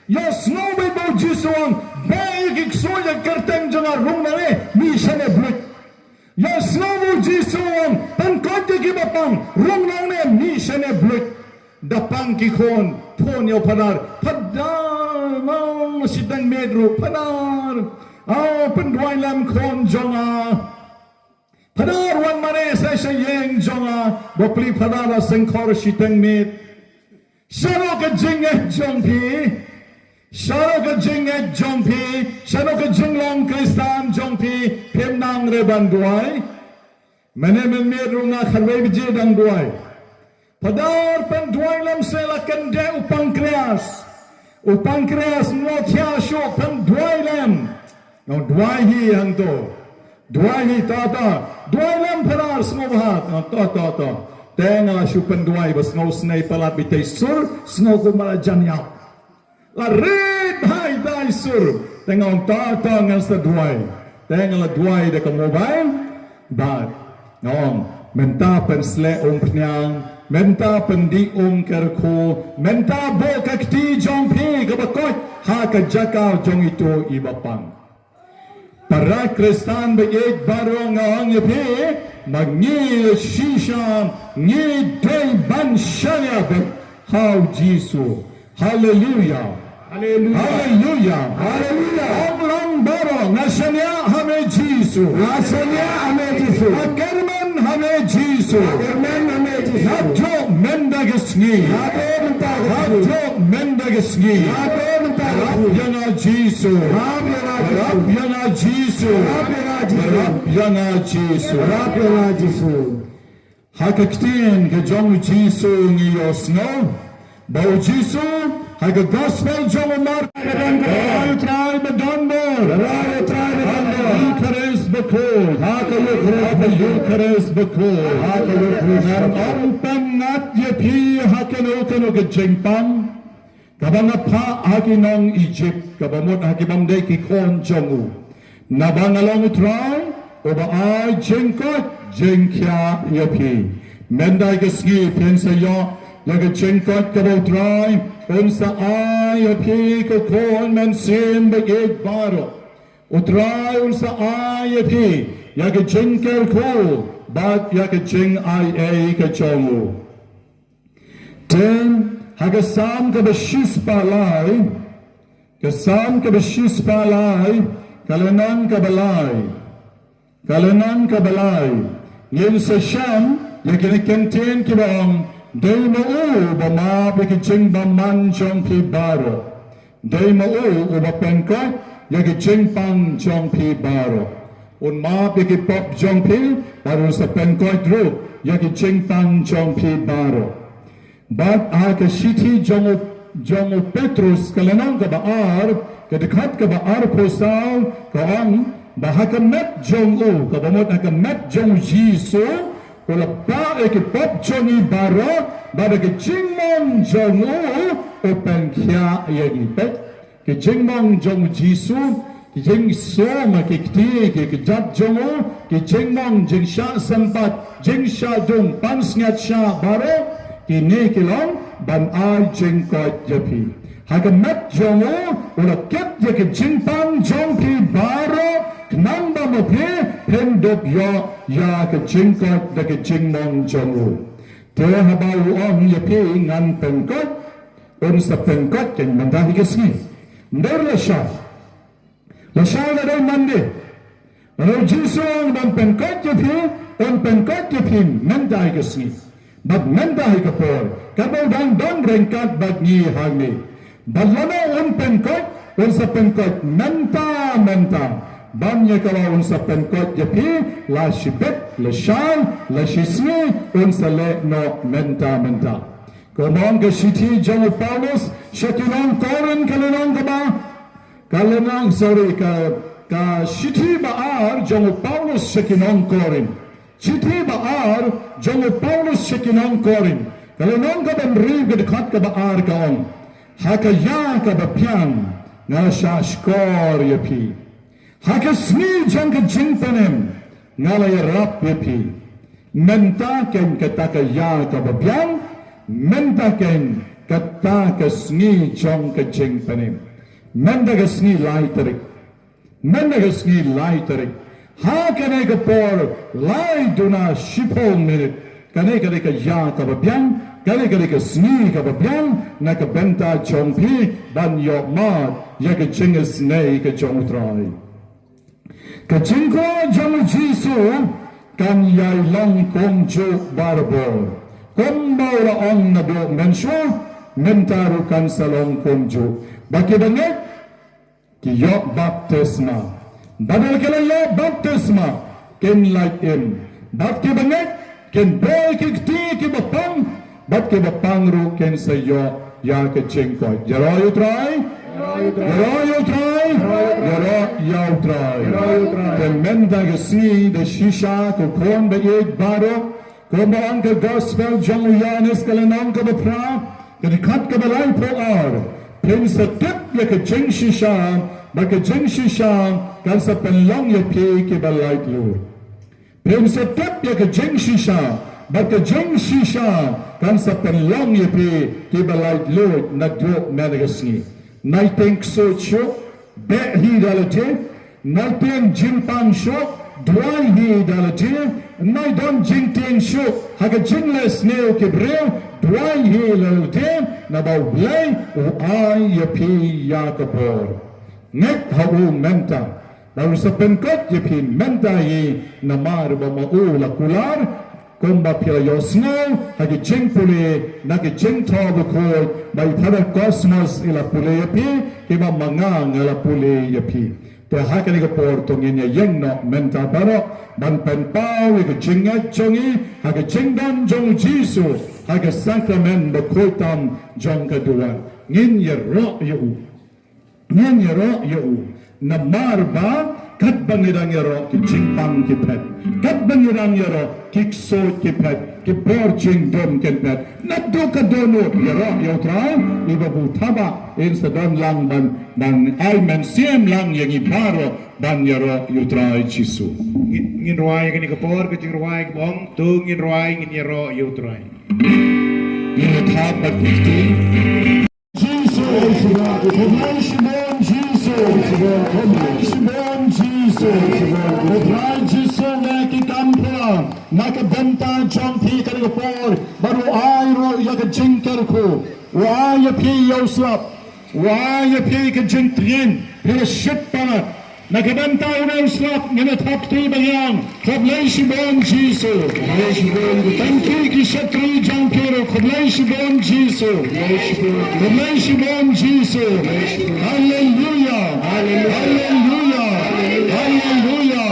Ïohsngew beit ba U Jisu u ong, beh ïa ki ksuid ha ka kyrteng jong nga, rung nangne mih shane, bluit. Jisu ong, pynkoit ïa kiba pang, rung nangne, mih shane bluit. Da pang ki khun, phone ïa u Phadar, Phadar, ma shiteng miet ruh, Phadar. Aw, pynduwai lem khun jong nga. Phadar wan mane sa sha ïing jong nga, bapli Phadar la seng khor shiteng miet. Shano ka jingngeit jong phi? Shano ka jingngeit jong phi? Shano ka jinglong Khristan jong phi? Phim nang re ban duwai? Mane mynmiet ruh nga khatwei baje dang duwai. Phadar pynduwai lem se la kyndeh u pankrias. U pankrias mo thia shuh pynduwai lem. Nga ong duwai hi hangto. Duwai hi to to. Duwai lem Phadar sngewbha. Nga ong to to to. Te nga la shu pynduwai ba sngew snei palat ba itai sur, sngew kumba la jan ïap. La rit bha itai sur. Te nga ong to to ngan sa duwai. Te nga la duwai da ka mobile. Bad nga ong mynta pynsleh umphniang, mynta pyndih umkyrkhu, mynta buh ka kti jong phi kaba koit ha ka jaka jong itu iba pang. Para Khristan ba ïeit baroh nga ong ïa phi, ma ngi shisha ngi dei ban shaniah beit ha u Jisu. Haleluya. Haleluya. Haleluya. Haleluya. Ong lang baroh, nga shaniah ha me Jisu. Nga shaniah ha me Jisu. Nga kyrmen ha me Jisu. Nga kyrmen ha me Jisu. Naduh mynta ka sngi. Naduh mynta ka sngi. Naduh mynta ka sngi. Naduh mynta ka sngi. Rap ïa nga Jisu. Rap ïa nga Jisu. Rap ïa nga Jisu. Rap ïa nga Jisu. Rap ïa nga Jisu. Ha ka ktien ka jong u Jisu ngi ïohsngew ba u Jisu ha ka gospel jong u Mark, ka don ka rai u Trai ba don bor. Ka rai u Trai ba don bor. Ha ka Eukharist bakhuid. Ha ka Eukharist bakhuid. Ha ka Eukharist bakhuid. Ha ka Eukharist bakhuid. Ngan ong pyngngad ïa phi ha kano kano ka jingpang kaba nga phah ha ki nong Ijipt, kaba mut ha ki bym dei ki khun jong u. Naba nga long u Trai uba ai jingkoit jingkhiah ïa phi. Mynta ka sngi phin sa ïoh ïa ka jingkoit kaba u Trai un sa ai ïa phi ko khun mynsiem ba ïeit baroh. U Trai un sa ai ïa phi ïa ka jingkyrkhu bad ïa ka jingai ei ka jong u. Te ha ka Salm kaba shispah lai, ka Salm kaba shispah lai, ka lynnong kaba lai, ka lynnong kaba lai, ngin sa shem ïa kine ki kyntien kiba ong, dei ma u ba map ïa ki jingbymman jong phi baroh. Dei ma u uba pynkoit ïa ki jingpang jong phi baroh. Un map ïa ki pop jong phi bad un sa pynkoit ruh ïa ki jingpang jong phi baroh. Bad ha ka shithi jong u, jong u Petrus ka lynnong kaba ar, ka dkhot kaba arphew saw, ka ong ba ha ka met jong u, kaba mut ha ka met jong u Jisu, u la pah ïa ki pop jong ngi baroh, bad da ka jingmong jong u u pynkhiah ïa ngi. Peit, ki jingmong jong u Jisu, ki jingsum ha ki kti ki kjat jong u, ki jingmong jingshah sympat, jingshah dung, pansngiat shah baroh, kine ki long ban ai jingkoit ïa phi. Ha ka met jong u u la kit ïa ki jingpang jong phi baroh, khnang ba ma phi phin dup ïoh ïa ka jingkoit da ka jingmong jong u. Te haba u ong ïa phi ngan pynkoit, un sa pynkoit kein mynta hi ka sngi. Ym dei lashai. Lashai la dei Monday. Haba u Jisu u ong ban pynkoit ïa phi, un pynkoit ïa phi mynta hi ka sngi. Bad mynta hi ka por, katba u dang don ryngkat bad ngi hangne. Bad lano un pynkoit, un sa pynkoit mynta mynta. Bad ïa kaba un sa pynkoit ïa phi, la shibit, lashai, la shisngi, un sa leh noh mynta mynta. Kumba ong ka shithi jong u Paulus sha ki nong Korinth ka lynnong kaba, ka lynnong, sorry, ka, ka shithi ba ar jong u Paulus sha ki nong Korinth. Shithi ba ar jong u Paulus sha ki nong Korinth, ka lynnong kaba hynriew, ka dkhot kaba ar, ka ong, ha ka ïa kaba biang nga la shah shkor ïa phi. Ha ka sngi jong ka jingpynim nga la ïarap ïa phi. Mynta kein kata ka ïa kaba biang, mynta kein kata ka sngi jong ka jingpynim. Mynta ka sngi lai tarik. Mynta ka sngi lai tarik. Ha kane ka por lai duna shiphew minit, kane ka dei ka ïa kaba biang, kane ka dei ka sngi kaba biang na ka bynta jong phi ban ïoh mad ïa ka jingisynei ka jong U Trai. Ka jingkwah jong U Jisu kan ïai long kumjuh barabor. Kumba u la ong naduh mynshuwa, mynta ruh kan sa long kumjuh. Ba ki bangeit ki ïoh baptisma. Bad haba ki la ïoh baptisma, kin lait im. Bad ki bangeit kin bol ki kti kiba pang, bad kiba pang ruh kin sa ïoh ïa ka jingkoit. Ïaroh ïa U Trai. Ïaroh ïa U Trai. Ïaroh ïa U Trai. Te mynta ka sngi da shisha ko khun ba ïeit baroh, kumba ong ka gospel jong u Ïoannis ka lynnong kaba phra, ka dkhot kaba laiphew ar. Phin sa tip ïa ka jingshisha, bad ka jingshisha kan sa pynlong ïa phi kiba laitluid. Phin sa tip ïa ka jingshisha, bad ka jingshisha kan sa pynlong ïa phi kiba laitluid naduh mynne ka sngi. Nai teng ksuid shuh, beh hi da lade, nai teng jingpang shuh, duwai hi da lade, nai don jingtieng shuh ha ka jingleh sniew ki briew, duwai hi da lade, naba U Blei u ai ïa phi ïa ka bor. Ngeit ha u mynta, ba u sa pynkhuid ïa phi mynta hi, namar ba ma u la kular, kumba phi la ïohsngew ha ki jingpule na ki jingthoh bakhuid, ba i Father Cosmas i la pule ïa phi, kiba ma nga nga la pule ïa phi. Te ha kane ka por to ngin ïa ïeng noh mynta baroh ban pynpaw ïa ka jingngeit jong ngi ha ka jingdon jong U Jisu ha ka sakramen bakhuid tam jong ka duwan. Ngin ïaroh ïa u. Ngin ïaroh ïa u. Namar ba katba ngi dang ïaroh ki jingpang ki phet, katba ngi dang ïaroh ki ksuid ki phet, ki bor jingdum ki phet, naduh ka dohnud ïaroh ïa U Trai, i ba u thaba in sa don lang ban, ban ai mynsiem lang ïa ngi baroh ban ïaroh ïa U Trai Jisu. Ngin, ngin rwai kane ka por, ka jingrwai ka bong, to ngin rwai, ngin ïaroh ïa U Trai. Ngin ïa thap bad ki kti. Jisu. Khublei shibun Jisu. Khublei shibun Jisu. U Trai Jisu, ngi ki kam pla na ka bynta jong phi kane ka por, bad u ai ruh ïa ka jingkyrkhu, u ai ïa phi ïa u slap, u ai ïa phi ka jingtngen, phi la shit palat. Na ka bynta une u slap ngin ïa thap kti biang. Khublei shibun Jisu. Khublei shibun. Tang ki shatri jong phi ruh, khublei shibun Jisu. Khublei shibun. Khublei shibun Jisu. Khublei shibun. Haleluya. Haleluya. Haleluya. Haleluya.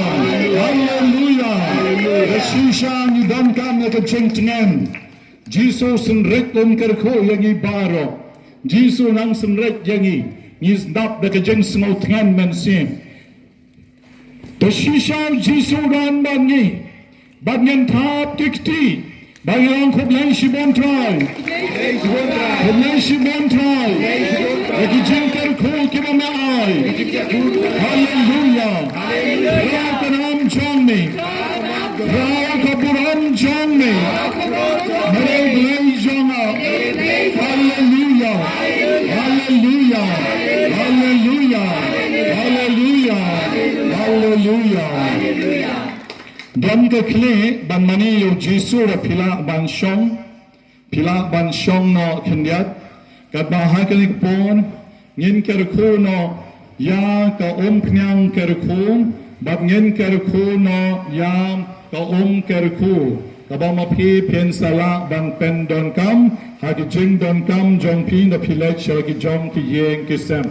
Haleluya. Haleluya. Ka shisha ngi donkam ïa ka jingtngen. Jisu synreit um kyrkhu ïa ngi baroh. Jisu nang synreit ïa ngi. Ngi sdap da ka jingsngew tngen mynsiem. To shisha Jisu don bad ngi. Bad ngin thap ki kti. Bad ngin ong khublei shibun Trai. Khublei shibun Trai. Ïa ki jingkyrkhu kiba me ai. Haleluya. Haleluya. Ka nam jong me. Ka burom jong me. Haleluya. Haleluya. Haleluya. Haleluya. Haleluya. Haleluya. Don ka khlieh ban mane ïa u Jisu, da phi lah ban shong. Phi lah ban shong noh khyndiat. Katba ha kane ka por ngin kyrkhu noh ïa ka umphniang kyrkhu, bad ngin kyrkhu noh ïa ka um kyrkhu. Kaba ma phi phin sa lah ban pyndonkam ha ki jingdonkam jong phi, da phi leit sha ki jong ki ïing ki sem.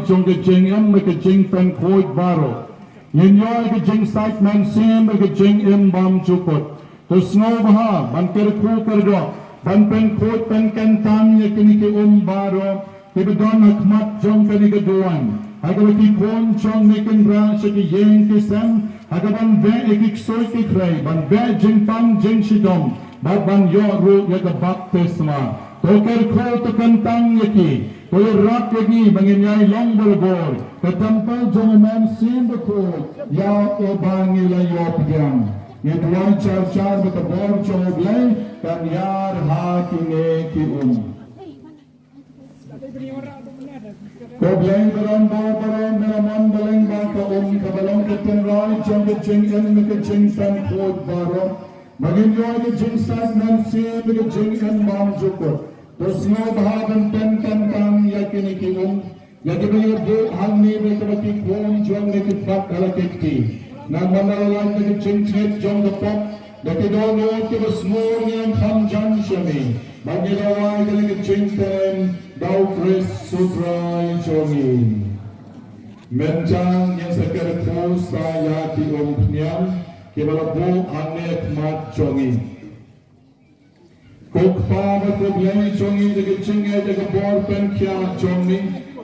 Jong ka jingim bad ka jingpynkhuid baroh. Ngin ïoh ka jingsait mynsiem bad ka jingim bymjukut. To sngewbha ban kyrkhu kyrdoh, ban pynkhuid pynkyntang ïa kine ki um baroh kiba don ha khmat jong kane ka duwan. Ha kaba ki khun jong me kin rah sha ki ïing ki sem, ha kaban beh ïa ki ksuid ki khrei, ban beh jingpang jingshitom, bad ban ïoh ruh ïa ka baptisma. To kyrkhu, to kyntang ïa ki, to ïarap ïa ki ba ngin ïai long barabor ka templ jong U Mynsiem Bakhuid, ïa uba ngi la ïoh pdiang. Ngi duwai jar jar ba ka bor jong U Blei kan ïar ha kine ki um. Ko Blei ba don bor baroh, me la mon ba lyngba ka um kaba long ka tynrai jong ka jingim bad ka jingpynkhuid baroh, ba ngin ïoh ka jingsaid mynsiem bad ka jingim bymjukut. To sngewbha ban pynkyntang ïa kine ki um, ïa kiba ngi la buh hangne bad kiba ki khun jong ngi ki pat ha la ki kti. Namar ba la lait na ka jingtngit jong ka pop, da ki dohnud kiba sngur ngi ïa kham jan sha me. Ba ngi duwai kane ka jingkren da U Khrist U Trai jong ngi. Mynta ngin sa kyrkhu sa ïa ki umphniang kiba la buh hangne ha khmat jong ngi. Ko Kpa bad ko Blei jong ngi, da ka jingngeit da ka bor pynkhiah jong me,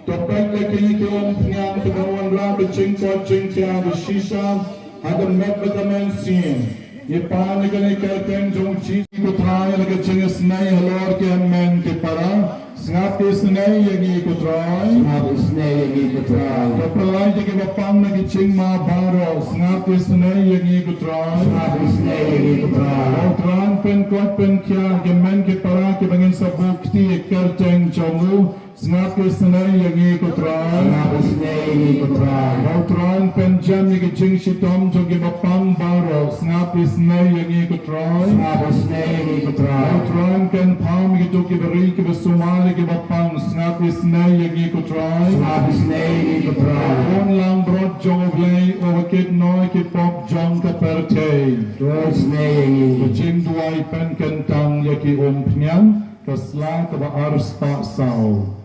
to peit ïa kine ki umphniang kiba wanrah ka jingkoit jingkhiah ba shisha ha ka met bad ka mynsiem. Ngi pan ïa kane ka kyrteng jong U Jisu, ko Trai, la ka jingisynei halor ki hynmen ki para. Sngap isynei ïa ngi, ko Trai. Sngap isynei ïa ngi, ko Trai. To pynlait ïa kiba pang na ki jingma baroh. Sngap isynei ïa ngi, ko Trai. Sngap isynei ïa ngi, ko Trai. Ba U Trai un pynkoit pynkhiah ïa ki hynmen ki para kiba ngin sa buh kti ha ka kyrteng jong u. Sngap isynei ïa ngi, ko Trai. Sngap isynei ïa ngi, ko Trai. Ba U Trai un pynjem ïa ki jingshitom jong kiba pang baroh. Sngap isynei ïa ngi, ko Trai. Sngap isynei ïa ngi, ko Trai. Ba U Trai un kynpham ïa kito kiba ri kiba sumar ïa kiba pang. Sngap isynei ïa ngi, ko Trai. Sngap isynei ïa ngi, ko Trai. Khun langbrot jong U Blei uba kit noh ïa ki pop jong ka pyrthei. To isynei ïa ngi. Ka jingduwai pynkyntang ïa ki umphniang ka sla kaba arspah saw.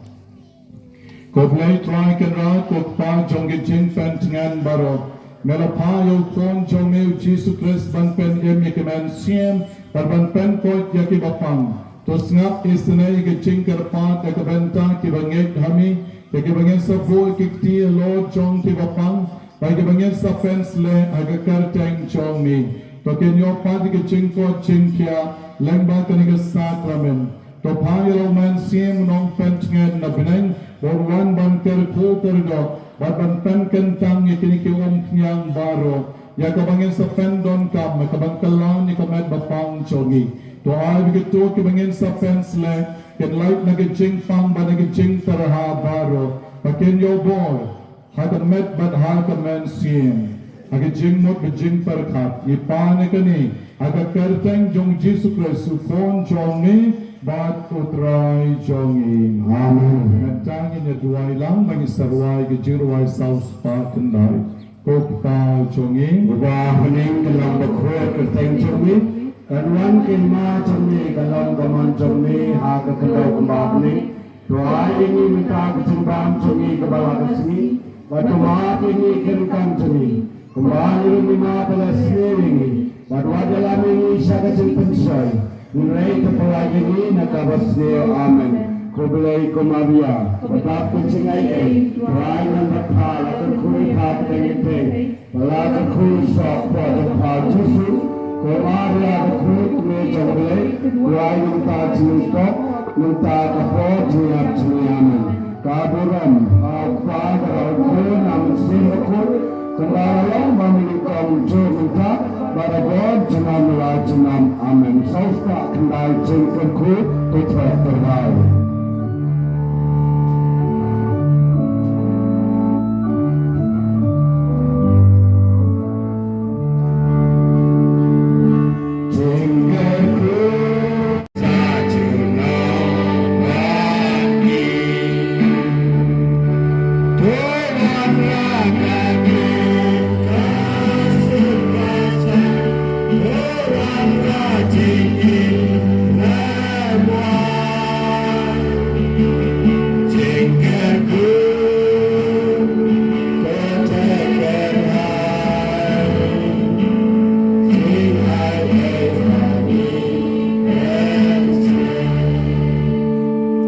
Ko Blei Trai Kynrad, ko Kpa jong ki jingpyntngen baroh, me la phah ïa U Khun jong me U Jisu Khrist ban pynim ïa ki mynsiem bad ban pynkoit ïa kiba pang. To sngap isynei ïa ka jingkyrpad ïa ka bynta kiba ngeit ha me, ïa kiba ngin sa buh ïa ki kti halor jong kiba pang, bad kiba ngin sa pynsleh ha ka kyrteng jong me. To kin ïoh pat ïa ka jingkoit jingkhiah lyngba kane ka sakramen. To phah ïa la u Mynsiem Nongpyntngen na bneng, ba un wan ban kyrkhu kyrdoh bad ban pynkyntang ïa kine ki umphniang baroh, ïa kaba ngin sa pyndonkam, ïa kaban kylla ïa ka met ba pang jong ngi. To ai ba kito kiba ngin sa pynsleh kin lait na ka jingpang bad na ka jingtyrha baroh, ba kin ïoh bor ha ka met bad ha ka mynsiem, ha ka jingmut bad jingpyrkhat. Ngi pan ïa kane ha ka kyrteng jong U Jisu Khrist, U Khun jong me bad U Trai jong ngi. Amen. Mynta ngin ïa duwai lang, ba ngin sa rwai ka jingrwai saw spah khyndai. Ko Kpa jong ngi, uba ha bneng, ka long bakhuid ka kyrteng jong me, kan wan ka hima jong me, kan long ka mon jong me ha ka khyndew kumba ha bneng. To ai ïa ngi mynta ka jingbam jong ngi kaba la ka sngi, bad to map ïa ngi ki ryngkang jong ngi, kumba ngi ruh ngi map ïa la sniew ïa ngi, bad wat ïalam ïa ngi sha ka jingpynshoi, hynrei to pynlait ïa ngi na kaba sniew. Amen. Ko Blei, ko Maria, kaba dap ka jingaiei, Trai ngan bad pha, la kyrkhu ïa pha ha pdeng ki thei, ba la kyrkhu ïa u soh hapoh jong pha U Jisu. Ko Maria bakhuid, kmie jong U Blei, duwai ïa ngi mynta ka jinglong, mynta ka por jingïap jong ngi. Amen. Ka burom ha U Kpa bad ha U Khun bad ha U Mynsiem Bakhuid, kumba la long ba mynnyngkong, juh mynta bad ha ka bor junom la junom. Amen. Saw spah khyndai jingkyrkhu, to thok tyrwa.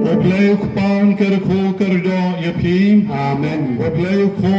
U Blei u Kpa un kyrkhu kyrdoh ïa phi. Amen. U Blei u Khun.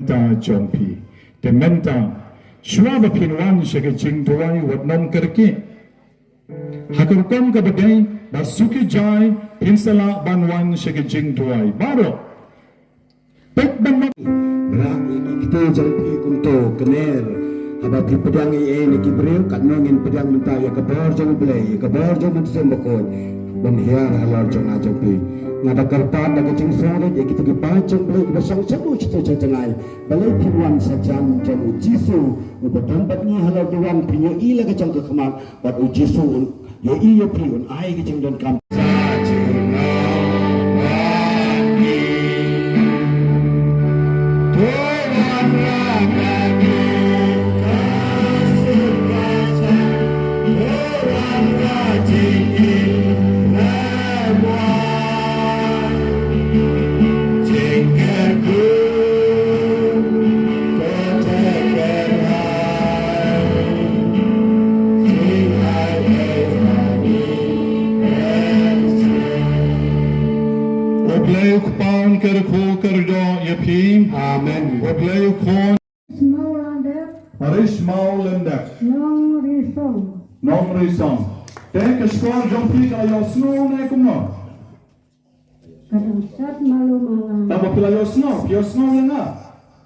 Ta jong phi. Te mynta, shuwa ba phin wan sha ka jingduwai, wat nym kyrkieh. Ha ka rukom kaba dei, ba suki jai, phin sa lah ban wan sha ka jingduwai. Baroh. Peit ban nym. Rah ïa ki kti jong phi kumto, kner. Haba phi pdiang ei ei na ki briew, katno ngin pdiang mynta ïa ka bor jong U Blei, ïa ka bor jong U Mynsiem Bakhuid. Ban hiar halor jong nga jong phi. Nga da kyrpad da ka jingsngewrit ïa kito ki paid jong U Blei kiba shong shaduh shato jong jngai. Balei phin wan sha jan jong U Jisu, uba don bad ngi halor duwan, phin ïohi la ka jong ka khmat, bad U Jisu un ïohi ïa phi, un ai ka jingdonkam. U Blei u Kpa un kyrkhu kyrdoh ïa phi. Amen. U Blei u Khun. Ismail Landep. Ismail Landep. Nongrisong. Nongrisong. Te ka shkor jong phi ka ïohsngew ne kumno? Ka dang sat malu mala. Tang ba phi la ïohsngew, phi ïohsngew ïa nga?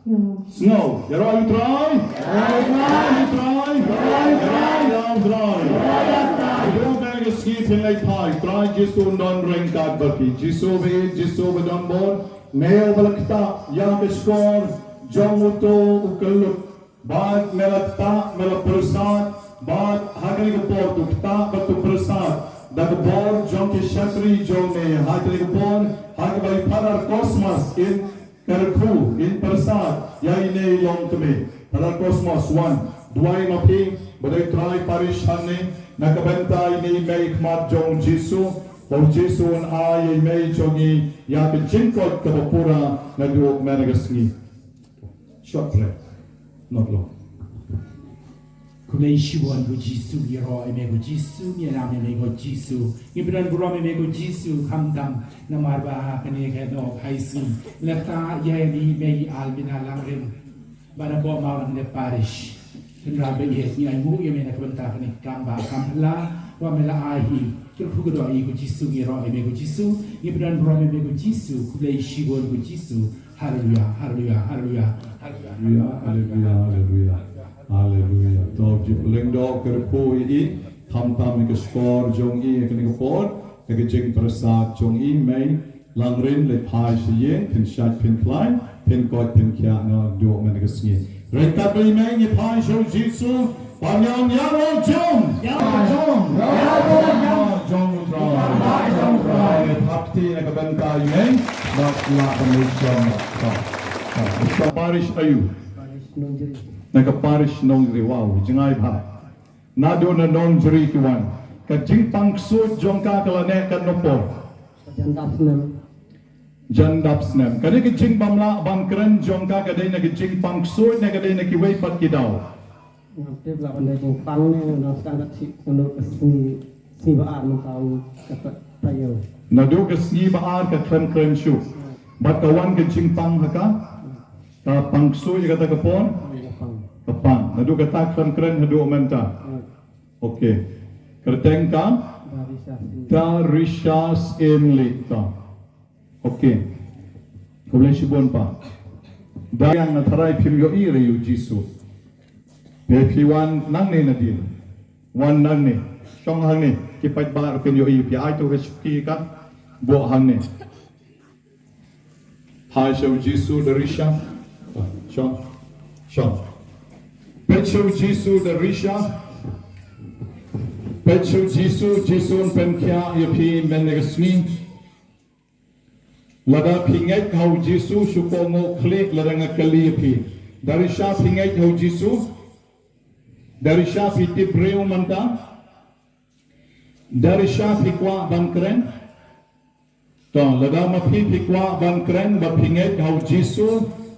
Ïa. Sngew. Ïaroh ïa U Trai. Ïaroh ïa U Trai. Ïaroh ïa U Trai. Ïaroh ïa U Trai. Ïaroh ïa U Trai. Ïaroh ïa U Trai. Trai Jisu un don ryngkat bad phi. Jisu ba ïeit, Jisu ba don bor. Me uba la ktah ïa ka shkor jong uto u kyllut. Bad me la ktah, me la pyrsad, bad ha kane ka por to ktah bad to pyrsad da ka bor jong ki shakri jong me. Ha kane ka por, ha kaba i Father Cosmas in kyrkhu, in pyrsad ïa ine i longkmie. Father Cosmas, wan, duwai ma phi, ba dei trai parish hangne, na ka bynta ine i mei khmat jong U Jisu, ba U Jisu un ai ïa i mei jong ngi ïa ka jingkoit kaba pura naduh mynne ka sngi. Short prayer. Not long. Khublei shibun ko Jisu, ngi ïaroh ïa me ko Jisu, ngi ïalam ïa me ko Jisu. Ngi pyndonkam burom ïa me ko Jisu, khamtam namar ba ha kane ka dohnud high school. Lada ïa ïa me i Almina Langrin. Ba na Bomaw Langrin Parish. Tynrai ba ïeit ngi ainguh ïa me na ka bynta kane ka kam ba kam phylla, ba me la ai hi. Kyrkhu kyrdoh ïa ko Jisu, ngi ïaroh ïa me ko Jisu. Ngi pyndonkam burom ïa me ko Jisu. Khublei shibun ko Jisu. Haleluya, haleluya, haleluya, haleluya. Haleluya, haleluya, haleluya. Haleluya. To, ju lyngdoh kyrkhu ïa i, khamtam ïa ka shkor jong i, ïa kane ka por, ïa ka jingpyrsad jong i, mei Langrin leit phai sha ïing, phin shait phin khlaiñ, phin koit phin khiah naduh mynne ka sngi. Ryngkat bad i mei ngi phai sha U Jisu, Ban ïa ïa ro jong. Ïa ro jong. Ïa ro jong. Jong U Trai. Jong U Trai. Ngi thap kti na ka bynta ïa i mei. Bad la ka mei jong. Ka parish aïu? Na ka parish Nongri. Wow, jngai bha. Naduh na Nongjri ki wan. Ka jingpang ksuid jong ka ka la neh katno por? Jan dap snem. Jan dap snem. Kane ka jingbym lah ban kren jong ka ka dei na ka jingpang ksuid ne ka dei na kiwei pat ki daw? Nga tip lah ban dei jingpang ne, nga sdang ka thik naduh ka sngi, sngi ba ar mynta u ka ta-, taïew. Naduh ka sngi ba ar ka khlem kren shuh. Bad ka wan ka jingpang ha ka? Ka pang ksuid ïa kata ka por? Ka pang. Ka pang. Naduh kata khlem kren haduh mynta. Okay. Kyrteng ka? Darisha Syiemlieh. Darisha Syiemlieh ka. Okay. Khublei shibun pa. Da ïa nga tharai phim ïohi re ïa u Jisu. Phi, phi wan nangne nadien. Wan nangne. Shong hangne. Ki paidbah ruh kin ïohi. Phi ai to ka shuki ka. Buh hangne. Phai sha u Jisu Darisha. Shong. Shong. Peit sha u Jisu Darisha. Peit sha u Jisu, Jisu un pynkhiah ïa phi mynne ka sngi. Lada phi ngeit ha u Jisu shu kohnguh khlieh lada nga kylli ïa phi. Darisha phi ngeit ha u Jisu? Darisha phi tip briew mynta? Darisha phi kwah ban kren? To, lada ma phi phi kwah ban kren bad phi ngeit ha u Jisu,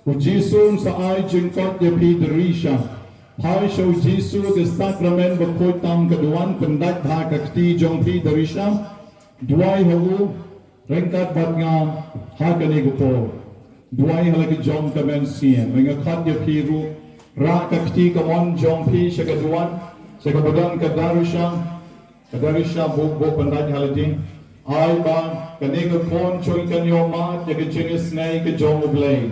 u Jisu un sa ai jingkoit ïa phi Darisha. Phai sha u Jisu, ka sakramen bakhuid tam ka duwan, pyndait bha ka kti jong phi Darisha. Duwai ha u, ryngkat bad nga ha kane ka por. Duwai ha la ka jong ka mynsiem. Nga khot ïa phi ruh, rah ka kti kamon jong phi sha ka duwan, sha kaba don ka Darisha. Ka Darisha buh, buh pyndait ha lade. Ai ba kane ka khun jong ngi kan ïohmad ïa ka jingisynei ka jong U Blei.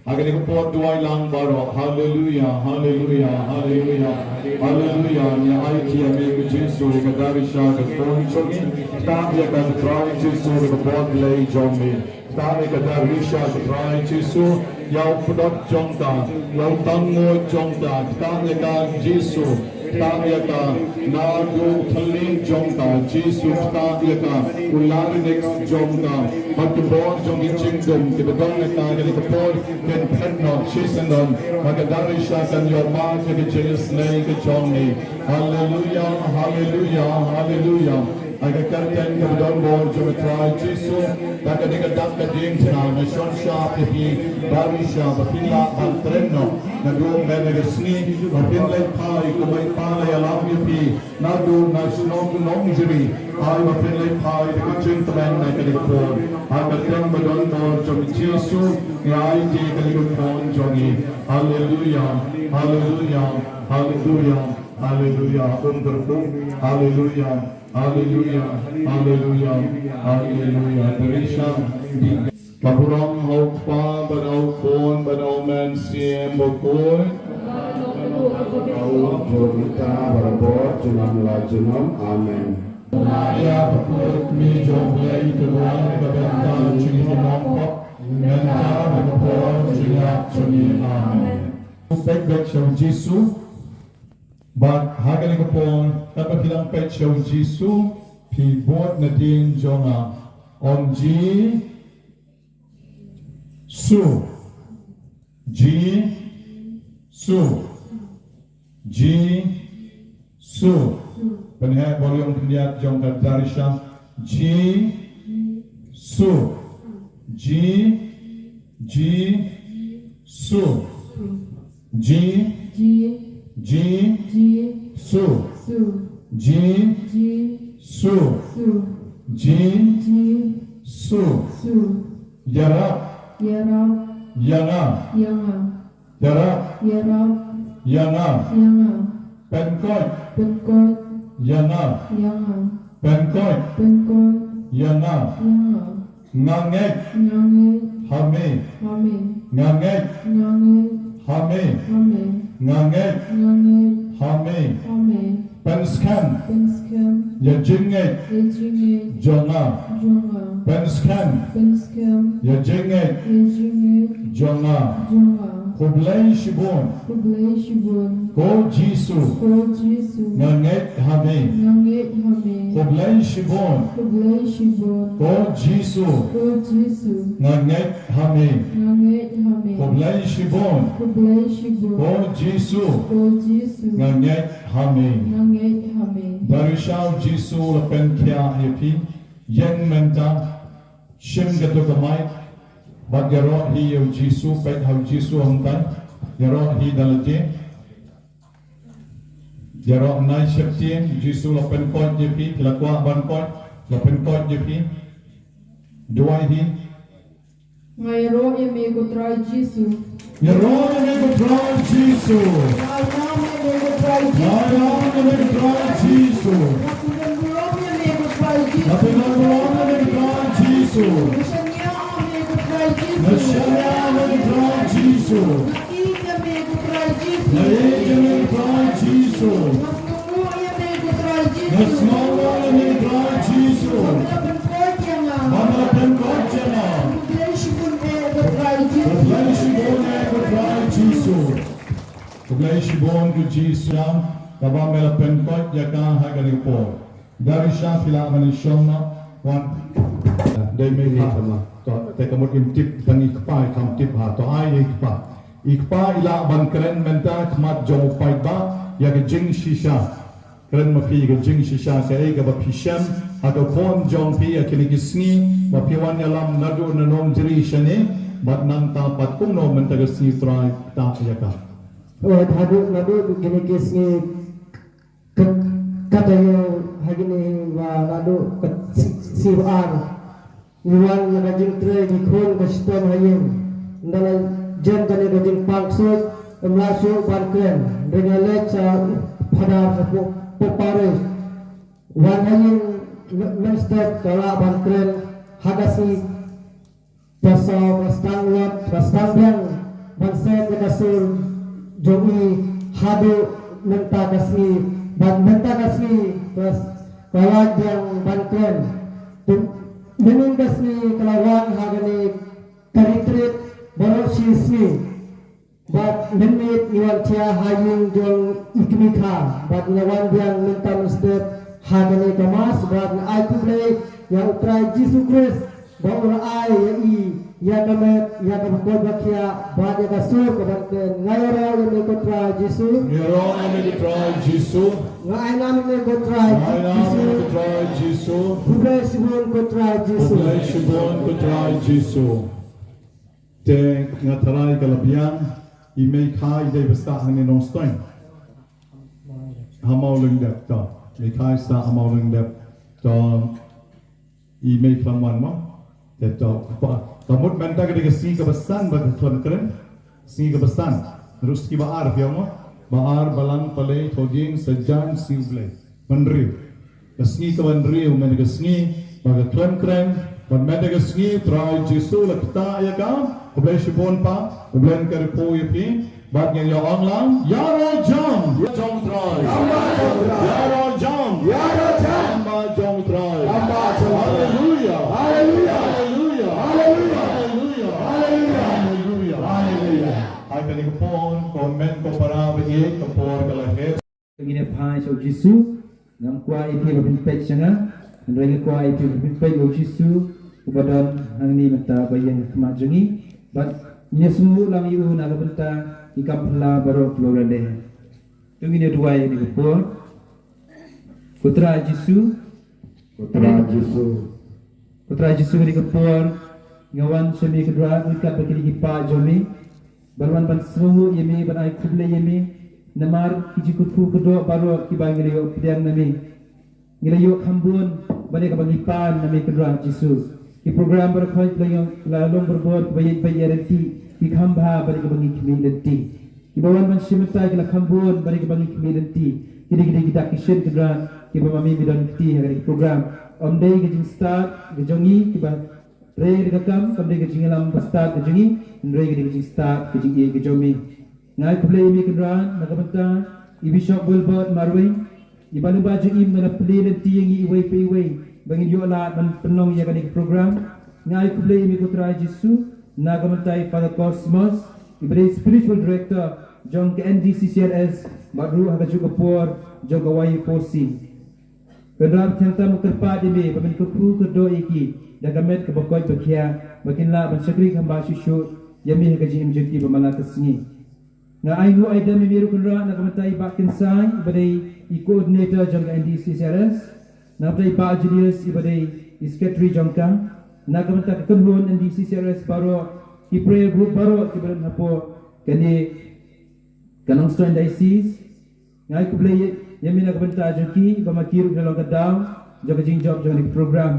Ha kane ka por duwai lang baroh. Haleluya, haleluya, haleluya. Haleluya. Ngi aiti ïa me ko Jisu ïa ka Darisha ka khun jong ngi. Ktah ïa ka, Trai Jisu, ïa ka bor Blei jong me. Ktah ïa ka Darisha, Trai Jisu, ïa u pdot jong ka, ïa u tangngud jong ka. Ktah ïa ka Jisu, ktah ïa ka naduh u thylliej jong ka. Jisu, ktah ïa ka u larynx jong ka. Bad ki bor jong ki jingdum kiba don ha ka kane ka por kin phet noh shisyndon. Bad ka Darisha kan ïohmad ïa ka jingisynei ka jong ngi. Haleluya, haleluya, haleluya. Ha ka kyrteng kaba don bor jong U Trai Jisu, da kane ka dak ka diengphna nga shon shap ïa phi Darisha ba phin lah ban kren noh naduh mynne ka sngi, ba phin leit phai kumba i pa la ïalam ïa phi naduh na shnong Nongjri, ai ba phin leit phai da ka jingkmen na kane ka por. Ha ka kyrteng ba don bor jong U Jisu ngi aiti ïa kane ka khun jong ngi. Haleluya, haleluya, haleluya, haleluya. Um kyrkhu. Haleluya. Haleluya, haleluya, haleluya. Darisha, ka burom ha u Kpa bad ha u Khun bad ha u Mynsiem Bakhuid. Ha u jong ngi ta barabor, junom la junom. Amen. Ïa ka pud mi jong Blei ka wan ka bynta jong ngi mong pop. Mynta bad ka por jong ngi. Amen. Peit beit sha u Jisu. Bad ha kane ka por, katba phi dang peit sha u Jisu, phi bud nadien jong nga. Ong Jisu. Jisu. Jisu. Pynheh volume khyndiat jong ka Darisha. Jisu. Ji, Jisu. Ji, Ji, Ji, Jisu. Ji, Jisu. Jisu. Ïarap. Ïarap. Ïa nga. Ïa nga. Ïarap. Ïarap. Ïa nga. Ïa nga. Pynkoit. Pynkoit. Ïa nga. Ïa nga. Pynkoit. Pynkoit. Ïa nga. Ïa nga. Nga ngeit. Nga ngeit. Ha me. Ha me. Nga ngeit. Nga ngeit. Ha me. Ha me. Nga ngeit. Nga ngeit. Ha me. Ha me. Pynskhem. Pynskhem. Ïa jingngeit. Ïa jingngeit. Jong nga. Jong nga. Pynskhem. Pynskhem. Ïa jingngeit. Ïa jingngeit. Jong nga. Jong nga. Khublei shibun. Khublei shibun. Ko Jisu. Ko Jisu. Nga ngeit ha me. Nga ngeit ha me. Khublei shibun. Khublei shibun. Ko Jisu. Ko Jisu. Nga ngeit ha me. Nga ngeit ha me. Khublei shibun. Khublei shibun. Ko Jisu. Ko Jisu. Nga ngeit ha me. Nga ngeit ha me. Barisha u Jisu la pynkhiah ïa phi. Ïeng mynta. Shim kato ka mic. Bad ïaroh hi ïa u Jisu, peit ha u Jisu hangtai. Ïaroh hi da lade. Ïaroh nai sheptieng, Jisu la pynkoit ïa phi, phi la kwah ban koit, la pynkoit ïa phi. Duwai hi. Nga ïaroh ïa me ko Trai Jisu. Ïaroh ïa me ko Trai Jisu. Nga ïaroh ïa me ko Trai Jisu. Nga ïaroh ïa me ko Trai Jisu. Nga pynlong burom ïa me ko Trai Jisu. Nga pynlong burom ïa me ko Trai Jisu. Nga shaniah ïa me ko Trai Jisu. Nga shaniah ïa me ko Trai Jisu. Nga ïeit ïa me ko Trai Jisu. Nga ïeit ïa me ko Trai Jisu. Nga sngewnguh ïa me ko Trai Jisu. Nga sngewnguh ïa me ko Trai Jisu. Ba me la pynkoit ïa nga. Ba me la pynkoit ïa nga. Khublei shibun eh ko Trai Jisu. Khublei shibun eh ko Trai Jisu. Khublei shibun ko Jisu ïa kaba me la pynkoit ïa ka ha kane ka por. Barisha phi lah ban ïashong noh, wan. Dei me i kpa. To, te ka mut im tip tang i kpa i kam tip ha. To ai i kpa. I kpa i lah ban kren mynta khmat jong u paidbah ïa ka jingshisha. Kren ma phi ïa ka jingshisha kaei kaba phi shem ha ka phone jong phi ïa kine ki sngi ba phi wan ïalam naduh na Nongjri shane bad nangta pat kumno mynta ka sngi Trai ktah ïa ka. Oh, haduh naduh kine ki sngi Kat-, kata ïa ha kine ba naduh ka si-, si ba ar. Ngi wan na ka jingtrei ngi khun ka shitom ha ïing. Ynda la jem kane ka jingpang ksuid, ym lah shuh ban kren. Hynrei nga leit sha u phadar sha pu-, pu parish. Wan ha ïing m-, mynstep ka lah ban kren ha ka sngi. Ka sor, ka sdang lot, ka sdang biang ban set ïa ka sur jong i haduh mynta ka sngi, bad mynta ka sngi ka s-, ka la biang ban kren. Te mynnin ka sngi ka la wan ha kane ka retreat baroh shi sngi. Bad mynmiet ngi wan thiah ha ïing jong i kmie kha, bad nga wan biang mynta mynstep ha kane ka mass, bad nga ai khublei ïa u Trai Jisu Khrist ba u la ai ïa i ïa ka met, ïa ka bakhuid bakhiah, bad ïa ka sur ka ban kren. Nga ïaroh ïa me ko Trai Jisu. Nga ïaroh ïa me ko Trai Jisu. Nga ai nam ïa me ko Trai Jisu. Nga ai nam ïa me ko Trai Jisu. Khublei shibun ko Trai Jisu. Khublei shibun ko Trai Jisu. Te nga tharai ka la biang, i mei kha i dei ba sah hangne Nongstoiñ. Ha Mawlyngdep to. Mei kha i sah ha Mawlyngdep to. I mei khlem wan mo. Te to. Ka mut mynta ka dei ka sngi kaba san ba ka khlem kren. Sngi kaba san. Ruh sngi ba ar phi ong mo. Ba ar, Balang, Palei, Thohdieng, Saitjaiñ, Sngi U Blei. Hynriew. Ka sngi kaba hynriew, mynta ka sngi ba ka khlem kren, bad mynta ka sngi Trai Jisu la ktah ïa ka. Khublei shibun pa, U Blei un kyrkhu ïa phi. Bad ngin ïa ong lang, ïaroh jam. Jong Trai. Ïaroh jam. Ïaroh jam. Haleluya. Haleluya. Haleluya. Haleluya. Haleluya. Haleluya. Haleluya. Hai kane ka por, ko hynmen ko para ba ïeit, ka por ka la her. Ngin ïa phai sha u Jisu, ngam kwah ïa phi ba phin peit sha nga, hynrei nga kwah ïa phi ba phin peit ïa u Jisu, uba don hangne mynta ba ïeng ha khmat jong ngi, bad ngin ïa sngewthuh lang ïa u na ka bynta ki kam phylla baroh kiba la leh. To ngin ïa duwai ha kane ka por. Ko Trai Jisu, Ko Trai Jisu. Ko Trai Jisu, kane ka por nga wan sha me kynrad ryngkat bad kine ki paid jong me. Ban wan ban sngewnguh ïa me, ban ai khublei ïa me. Namar ki jingkyrkhu kyrdoh baroh kiba ngi la ïoh pdiang na me. Ngi la ïoh kham bun ban ïa kaba ngi pan na me kynrad Jisu. Ki program baroh khoit la ïoh la long barabor kiba ïeit ba ïeit lynti. Ki kham bha ban ïa kaba ngi khmih lynti. Kiba wan ban shim bynta ki la kham bun ban ïa kaba ngi khmih lynti. Ki dei ki dei ki dak ki shin kynrad kiba ma me me don kti ha kane ka program. Ym dei ka jingstad ka jong ngi kiba trei ka kam, kam dei ka jingïalam ba stad ka jong ngi, hynrei ka dei ka jingstad ka jingïeit ka jong me. Nga ai khublei ïa me kynrad na ka bynta i Bishop Wilbert Marwein, i Balang Bah jong i ba la plie lynti ïa ngi iwei pa iwei ba ngin ïoh lad ban pynlong ïa kane ka program. Nga ai khublei ïa me ko Trai Jisu na ka bynta i Father Cosmos, iba dei spiritual director jong ka N D C C R S bad ruh ha kajuh ka por jong ka Y four C. Kynrad, khamtam nga kyrpad ïa me ba men kyrkhu kyrdoh ïa ki da ka met kaba koit ba khiah ba kin lah ban shakri kham bha shuh shuh ïa me ha ka jingim jong ki ba man la ka sngi. Nga ai nguh ai dem ïa me ruh Kynrad na ka bynta i Bah Kynsai iba dei i coordinator jong ka N D C C R S, na ka bynta i Bah Julius iba dei i secretary jong ka, na ka bynta ka kynhun N D C C R S baroh, ki prayer group baroh kiba don hapoh kane ka Nongstoiñ Diocese. Nga ai khublei ïa me na ka bynta jong ki ba ma ki ruh ki la long ka daw jong ka jingjop jong kane ka program.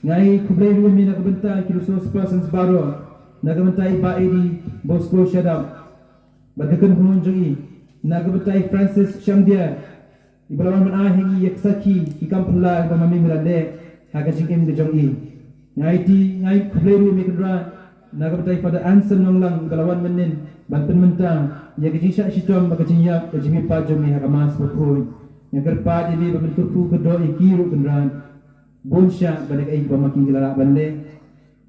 Nga ai khublei ruh ïa me na ka bynta ki resource persons baroh, na ka bynta i Bah Eddie Bosco Shadap bad ka kynhun jong i, na ka bynta i Francis Shangdia iba la wan ban ai ha ngi ïa ka sakhi ki kam phylla ba ma me me la leh ha ka jingim ka jong i. Nga aiti, nga ai khublei ruh ïa me Kynrad na ka bynta i Father Anson Nonglang iba la wan mynnin ban pynmynta ïa ka jingshah shitom bad ka jingïap ka jingmihpat jong me ha ka Mass bakhuid. Nga kyrpad ïa me ba men kyrkhu kyrdoh ïa ki ruh Kynrad, bun shah ba dei kaei ba ma ki la lah ban leh.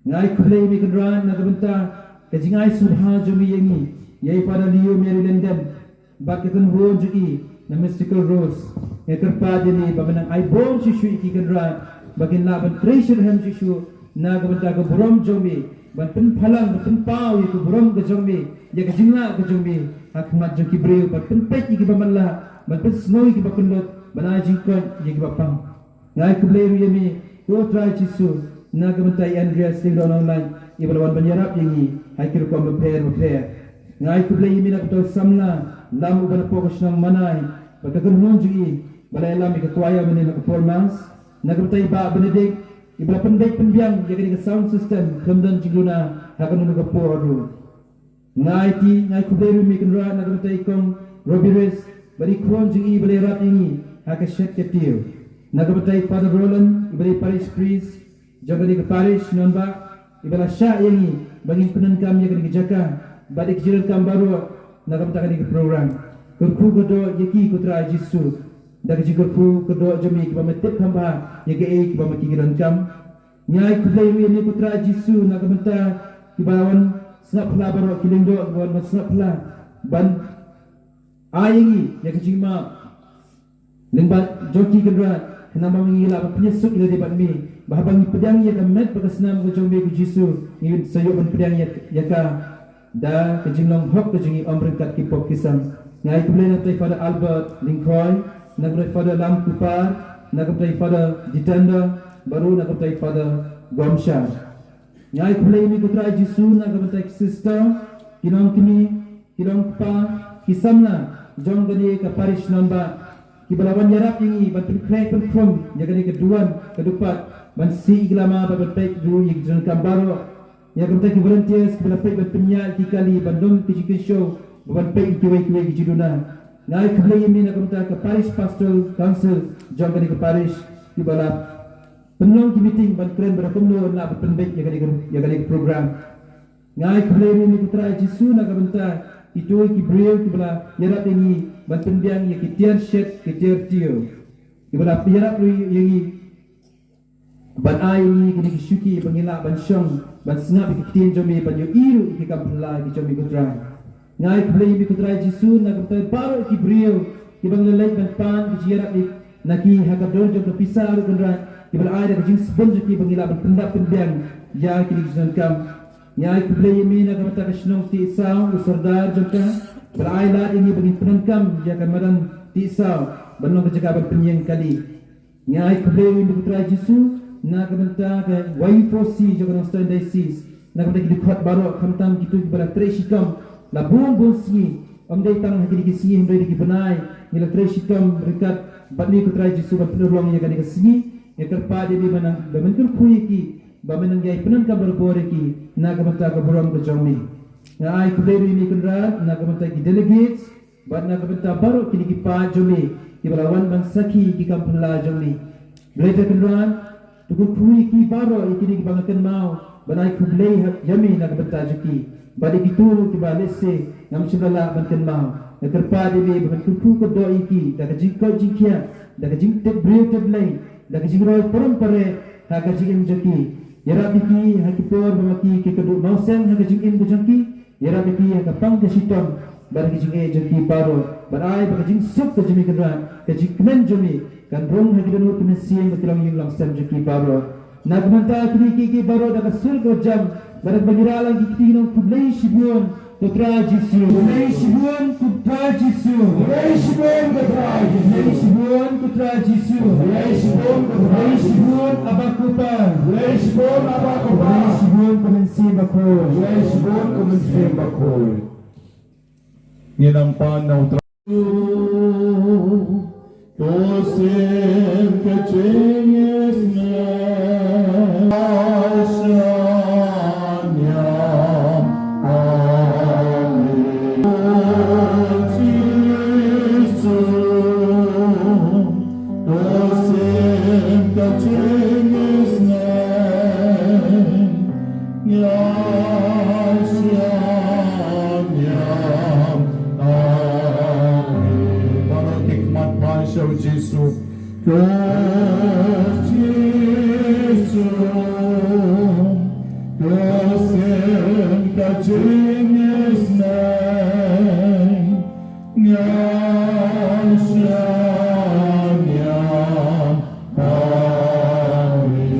Nga ai khublei ïa me Kynrad na ka bynta ka jingai sngewbha jong me ïa ngi, ïa i Father Leo Mary Lenden bad ka kynhun jong i na Mystical Rose. Nga kyrpad ïa me ba men nang ai bor shuh shuh ïa ki Kynrad ba kin lah ban trei shitrhem shuh shuh na ka bynta ka burom jong me, ban pynphalang ban pynpaw ïa ka burom ka jong me, ïa ka jinglah ka jong me ha khmat jong ki briew, ban pynpeit ïa kiba man la, ban pynsngew ïa kiba kynlut, ban ai jingkoit ïa kiba pang. Nga ai khublei ruh ïa me ko Trai Jisu na ka bynta i Andreas Lyngdoh Nonglait iba la wan ban ïarap ïa ngi ha ki rukom bapher bapher. Nga ai khublei ïa me na ka bynta u samla Lam uba na poh ka shnong Manai bad ka kynhun jong i ba la ïalam ïa ka choir mynnin ha ka por Mass, na ka bynta i Bah Benedict iba la pynbeit pynbiang ïa kane ka sound system khlem don jingduna ha kano kano ka por ruh. Nga aiti, nga ai khublei ruh ïa me Kynrad na ka bynta i Kong Robiris bad i khun jong i ba la ïarap ïa ngi ha ka shet ka tiew. Na ka bynta i Father Roland iba dei parish priest jong kane ka parish Nonbah iba la shah ïa ngi ba ngin pyndonkam ïa kane ka jaka bad ïa ki jingdonkam baroh na ka bynta kane ka program. Kyrkhu kyrdoh ïa ki ko Trai Jisu da ka jingkyrkhu kyrdoh jong me kiba me tip kham bha ïa kaei kaba ma ki ki donkam. Nga ai khublei ruh ïa me ko Trai Jisu na ka bynta kiba wan sngap phylla baroh, ki lyngdoh kiba wan ban sngap phylla ban ai ïa ngi ïa ka jingmap lyngba jong ki Kynrad, khnang ba ngi lah ban pynïasuk ïa lade bad me, ba haba ngi pdiang ïa ka met bad ka snam ka jong me ko Jisu, ngin sa ïoh ban pdiang ïa, ïa ka da ka jinglong hok ka jong ngi, ym ryngkat ki pop ki sam. Nga ai khublei na ka bynta i Father Albert Lyngkhoi, na ka bynta i Father Lam Kupar, na ka bynta i Father Jitendra, bad ruh na ka bynta i Father Gomshar. Nga ai khublei ïa me ko Trai Jisu na ka bynta ki sister, ki nongkmie, ki nongkpa, ki samla jong kane ka parish Nonbah kiba la wan ïarap ïa ngi ban pynkhreh pynkhrum ïa kane ka duwan ka dupat ban sih ïa ki lama bad ban peit ruh ïa ki jingdonkam baroh. Ïa ka bynta ki volunteers kiba la peit ban pynïaid ïa ki kali ban don ka jingkynshew bad ban peit ïa kiwei kiwei ki jingduna. Nga ai khublei ïa me na ka bynta ka Parish Pastoral Council jong kane ka parish kiba la pynlong ki meeting ban kren ba kumno ngi lah ban pynbeit ïa kane ka, ïa kane ka program. Nga ai khublei ruh ïa me ko Trai Jisu na ka bynta kito ki briew kiba la ïarap ïa ngi ban pynbiang ïa ki tiar shet ki tiar tiew, kiba la ïarap ruh ïa ngi ban ai ïa ngi kine ki shuki ba ngin lah ban shong ban sngap ïa ki ktien jong me, ban ïohi ruh ïa ki kam phylla ki jong me ko Trai. Nga ai khublei ïa me ko Trai Jisu na ka bynta baroh ki briew kiba ngi la leit ban pan ki jingïarap ïa na ki ha ka dur jong ka pisa ruh Kynrad, kiba la ai da ka jingsbun jong ki ba ngi lah ban pyndap pynbiang ïa kine ki jingdonkam. Nga ai khublei ïa me na ka bynta ka shnong Tiehsaw, u Sordar jong ka ba la ai lad ïa ngi ba ngin pyndonkam ïa ka madan Tiehsaw ban long ka jaka ban pynïeng kali. Nga ai khublei ïa me ko Trai Jisu na ka bynta ka Y four C jong ka Nongstoiñ Diocese, na ka bynta ki dkhot baroh, khamtam kito kiba la trei shitom la bun bun sngi, ym dei tang ha kine ki sngi hynrei da ki bnai ngi la trei shitom ryngkat bad me ko Trai Jisu ban pynurlong ïa kane ka sngi. Nga kyrpad ïa me ba nang, ba men kyrkhu ïa ki, ba men nang ïai pyndonkam barabor ïa ki na ka bynta ka burom ka jong me. Nga ai khublei ruh ïa me Kynrad na ka bynta ki delegates bad na ka bynta baroh kine ki paid jong me kiba la wan ban sakhi ïa ki kam phylla jong me. Blei Trai Kynrad, to kyrkhu ïa ki baroh ïa kine kiba nga kynmaw ban ai khublei ha, ïa me na ka bynta jong ki, bad ïa kito ruh kiba lehse ngam shym la lah ban kynmaw. Nga kyrpad ïa me ba men kyrkhu kyrdoh ïa ki da ka jingkoit jingkhiah, da ka jingtip briew tip Blei, da ka jingroi parom pareh ha ka jingim jong ki. Ïarap ïa ki ha ki por ba ma ki ki kynduh mawsem ha ka jingim ka jong ki. Ïarap ïa ki ha ka pang ka shitom bad ha ka jingeh jong ki baroh. Bad ai ba ka jingsuk ka jong me Kynrad, ka jingkmen jong me kan rung ha ki dohnud ka mynsiem bad ki longïing longsem jong ki baroh. Na ka bynta kine kiei kiei baroh, da ka sur ka jam bad da kaba ngi rah lang ki kti nong, khublei shibun ko Trai Jisu. Khublei shibun ko Trai Jisu. Khublei shibun ko Trai Jisu. Khublei shibun ko Trai Jisu. Khublei shibun ko Trai Jisu. Khublei shibun Aba ko Pa. Khublei shibun Aba ko Pa. Khublei shibun ko Mynsiem Bakhuid. Khublei shibun ko Mynsiem Bakhuid. Ngin nang pan na u Trai. To sim ka jingïaseng. Amen. Jisu, to sim ka jingïaseng. Ïa sha ïa. Amen. Baroh ki khmat phai sha u Jisu. Ko Jisu, to sim ka jingïaseng. Ïa sha ïa. Amen.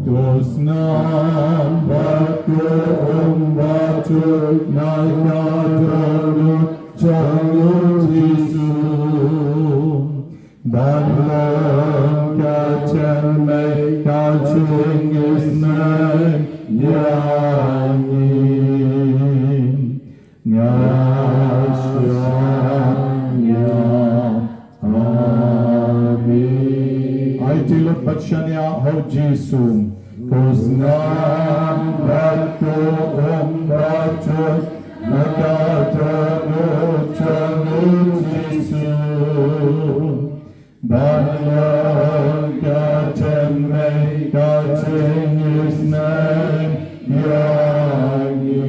To snam bad to um bad to na ka dohnud jong u Jisu. Ban long ka jingmut ka jingïaseng ïa ngi. Nga shaniah. Amen. Aiti lut bad shaniah ha u Jisu. Ko snam bad ko um bad to na ka dohnud jong u Jisu. Ban long ka jingmut ka jingïaseng ïa ngi.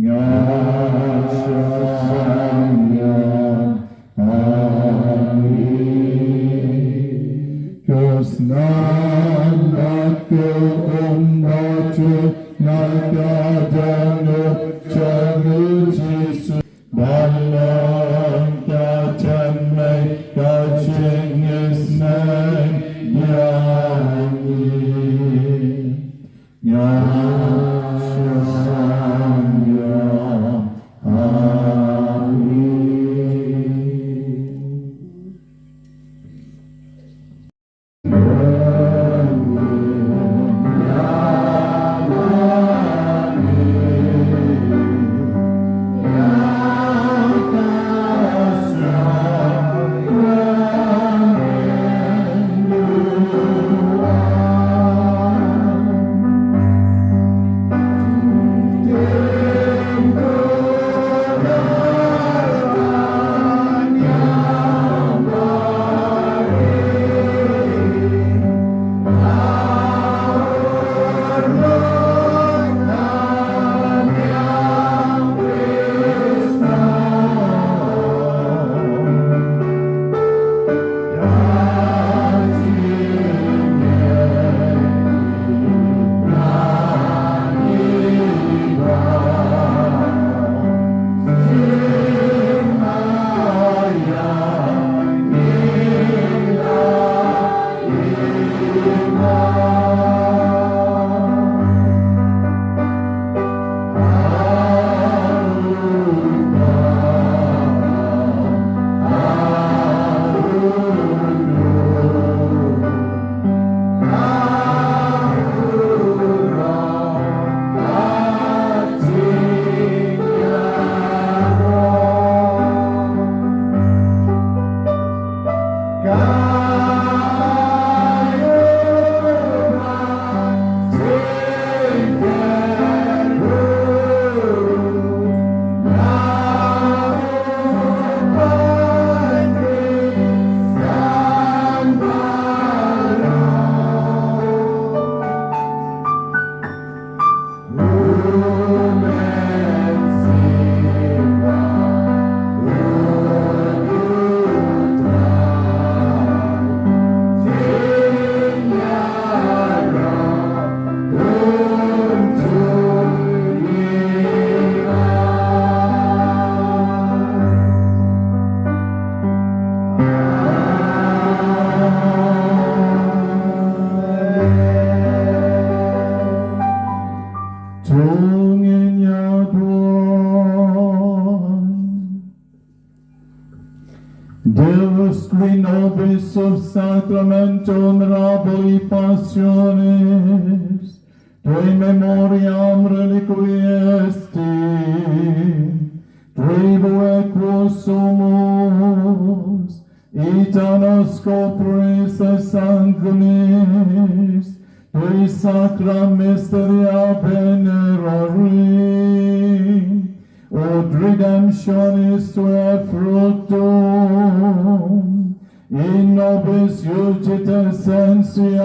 Nga shaniah. Amen. Ko snam bad ko um bad to na ka dohnud jong u Jisu. Ban long ka jingmut ka jingïaseng ïa ngi. Nga shaniah. Amen. Deus, qui nobis sub sacramentum mirabili passionis, tui memoriam reliquiesti, tribueque sumus, ita nos copris et sanguinis, tui sacra mysteria venerari, ut redemptionis tuae fructum, in nobis iudice sentiamus,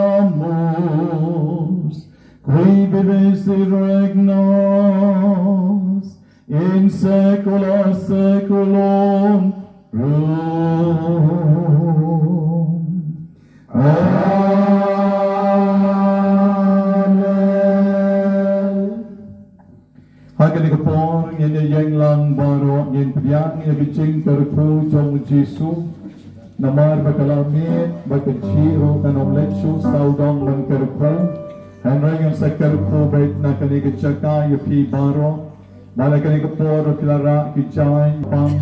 qui vivis et regnas in saecula saeculorum. Amen. Ha kane ka por ngin ïeng lang baroh, ngin pdiang ïa ka jingkyrkhu jong u Jisu. Namar ba ka la miet bad ka jingïaroh kan ym leit shuh sawdong ban kyrkhu. Hynrei ngan sa kyrkhu beit na kane ka jaka ïa phi baroh. Ba na kane ka por phi la rah ki jaiñ, pang,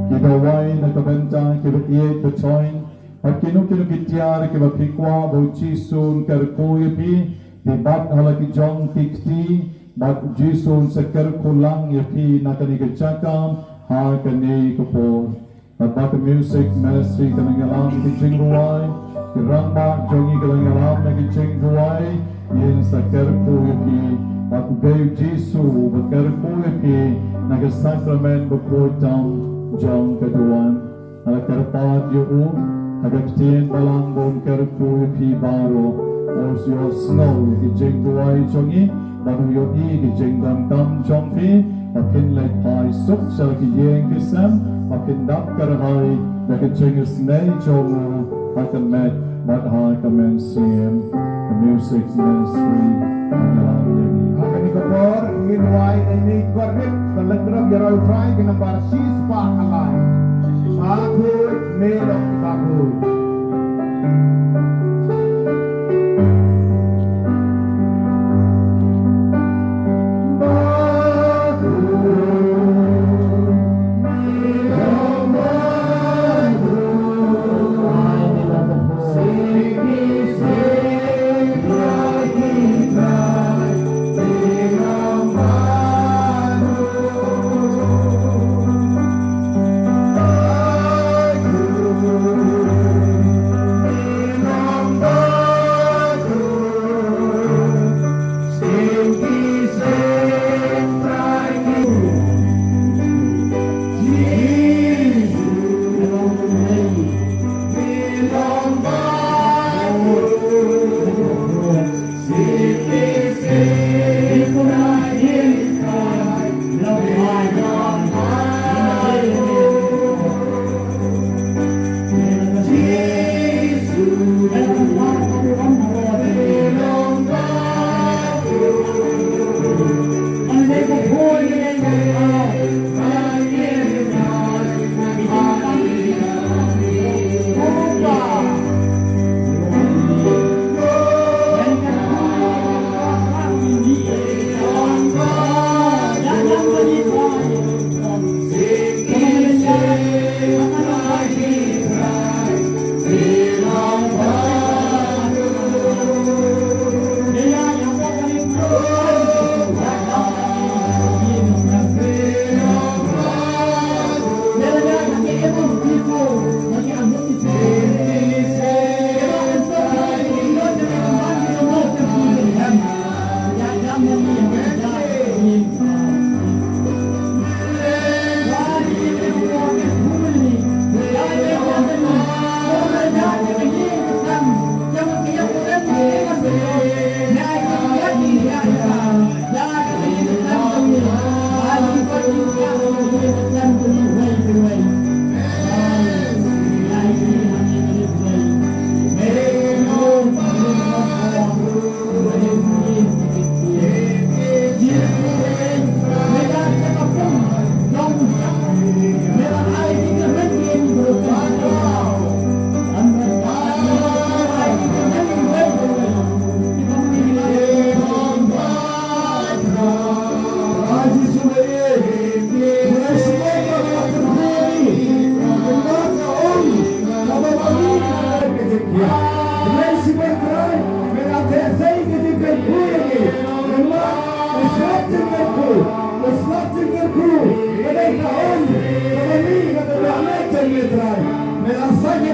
ki dawai na ka bynta kiba ïeit ba thoiñ. Bad kino kino ki tiar kiba phi kwah ba u Jisu un kyrkhu ïa phi, phi bat ha la ki jong ki kti, bad u Jisu un sa kyrkhu lang ïa phi na kane ka jaka ha kane ka por. Bad ba ka music ministry ka nang ïalam ki jingduwai, ki rangbah jong ngi ki nang ïalam na ki jingduwai, ngin sa kyrkhu ïa phi, bad u dei u Jisu uba kyrkhu ïa phi na ka sakramen bakhuid tam jong ka duwan. Nga la kyrpad ïa u ha ka ktien balang ba un kyrkhu ïa phi baroh. U ïohsngew ïa ki jingduwai jong ngi, bad u ïohi ki jingdonkam jong phi, ba phin leit phai suk sha la ki ïing ki sem, ba phin dap kyrhai da ka jingisynei jong u ha ka met bad ha ka mynsiem. Ka music ministry ka nang ïalam ïa ngi. Ha kane ka por ngin duwai ïa ine i kyrteng ba la kyrpad ïa u Trai, ka nambar shispah ar lai. Bakhuid, me long bakhuid.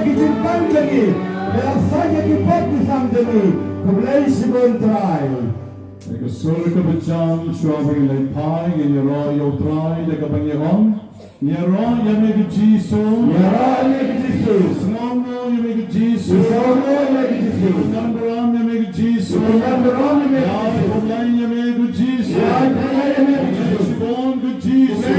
Ki jingpang jong ngi, me la sait ïa ki pop ki sam jong ngi. Khublei shibun Trai. Ïa ka sur kaba jam shuwa ba ngi leit phai, ngin ïaroh ïa u Trai da kaba ngi ong. Ïaroh ïa me ko Jisu. Ïaroh ïa me ko Jisu. Sngewnguh ïa me ko Jisu. Sngewnguh ïa me ko Jisu. Kyrpad ïa me ko Jisu. Kyrpad ïa me ko Jisu. Khublei ïa me ko Jisu. Khublei shibun ko Jisu.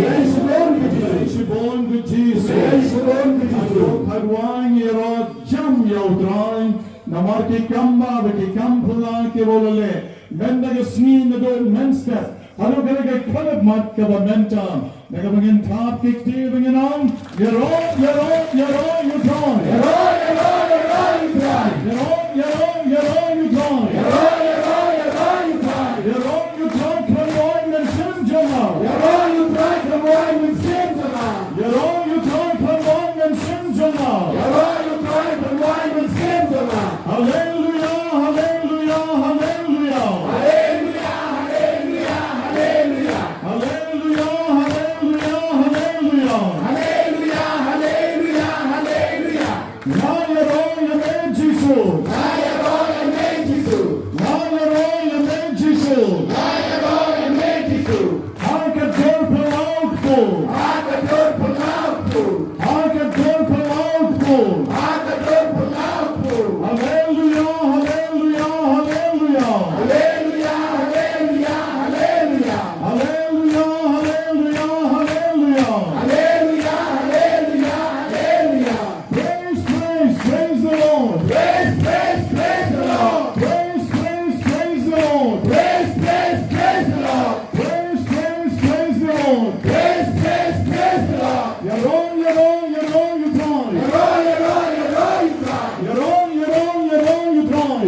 Khublei shibun ko Jisu. Khublei shibun ko Jisu. Haduh katwai ngi ïaroh jam ïa u Trai. Namar ki kam ba, ba ki kam phylla kiba u la leh mynta ka sngi naduh mynstep haduh kane ka khyllipmat kaba mynta. Na kaba ngin thap ki kti ba ngin ong, ïaroh, ïaroh, ïaroh ïa u Trai. Ïaroh, ïaroh, ïaroh ïa u Trai. Ïaroh, ïaroh, ïaroh ïa u Trai. Ïaroh, ïaroh, ïaroh ïa u Trai. Ïaroh ïa u Trai khlem wai mynsiem jong nga. Ïaroh ïa u Trai khlem wai mynsiem jong nga. Ïaroh ïa u Trai khlem wai mynsiem jong nga. Ïaroh ïa u Trai khlem wai mynsiem jong nga. Haleluya, haleluya, haleluya. Haleluya, haleluya, haleluya. Haleluya, haleluya, haleluya. Haleluya, haleluya, haleluya. Nga ïaroh ïa me Jisu. Nga ïaroh ïa me Jisu. Nga ïaroh ïa me Jisu. Nga ïaroh ïa me Jisu. Ha ka dur phyllaw kpu. Ha ka dur phyllaw kpu. Ha ka dur phyllaw kpu. Ha ka dur phyllaw kpu. Haleluya, haleluya, haleluya. Haleluya, haleluya, haleluya. Haleluya, haleluya, haleluya. Haleluya, haleluya, haleluya. Praise, praise, praise the Lord. Praise, praise, praise the Lord. Praise, praise, praise the Lord. Praise, praise, praise the Lord. Praise, praise, praise the Lord. Praise, praise, praise the Lord. Ïaroh, ïaroh, ïaroh ïa u Trai. Ïaroh, ïaroh, ïaroh ïa u Trai. Ïaroh, ïaroh, ïaroh ïa u Trai.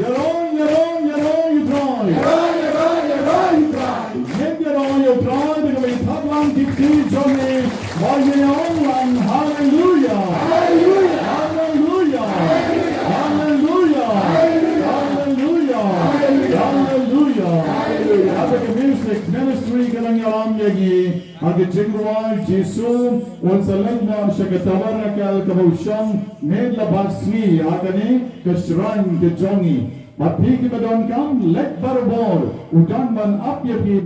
Ïaroh, ïaroh, ïaroh ïa u Trai. Ïaroh, ïaroh, ïaroh ïa u Trai. Ïaroh, ïaroh, ïaroh ïa u Trai. Ngin ïaroh ïa u Trai da kaba ïathap lang ki kti jong ngi. Ba ngin ïa ong lang, Haleluya. Haleluya. Haleluya. Haleluya. Haleluya. Haleluya. Haleluya. Haleluya. Haba ka music ministry ka dang ïalam ïa ngi ha ka jingrwai Jisu un sa leit noh sha ka tabernacle kaba u shong mynta la bad sngi ha kane ka shrine ka jong ngi. Bad phi kiba donkam, leit barabor, u dang ban ap ïa phi.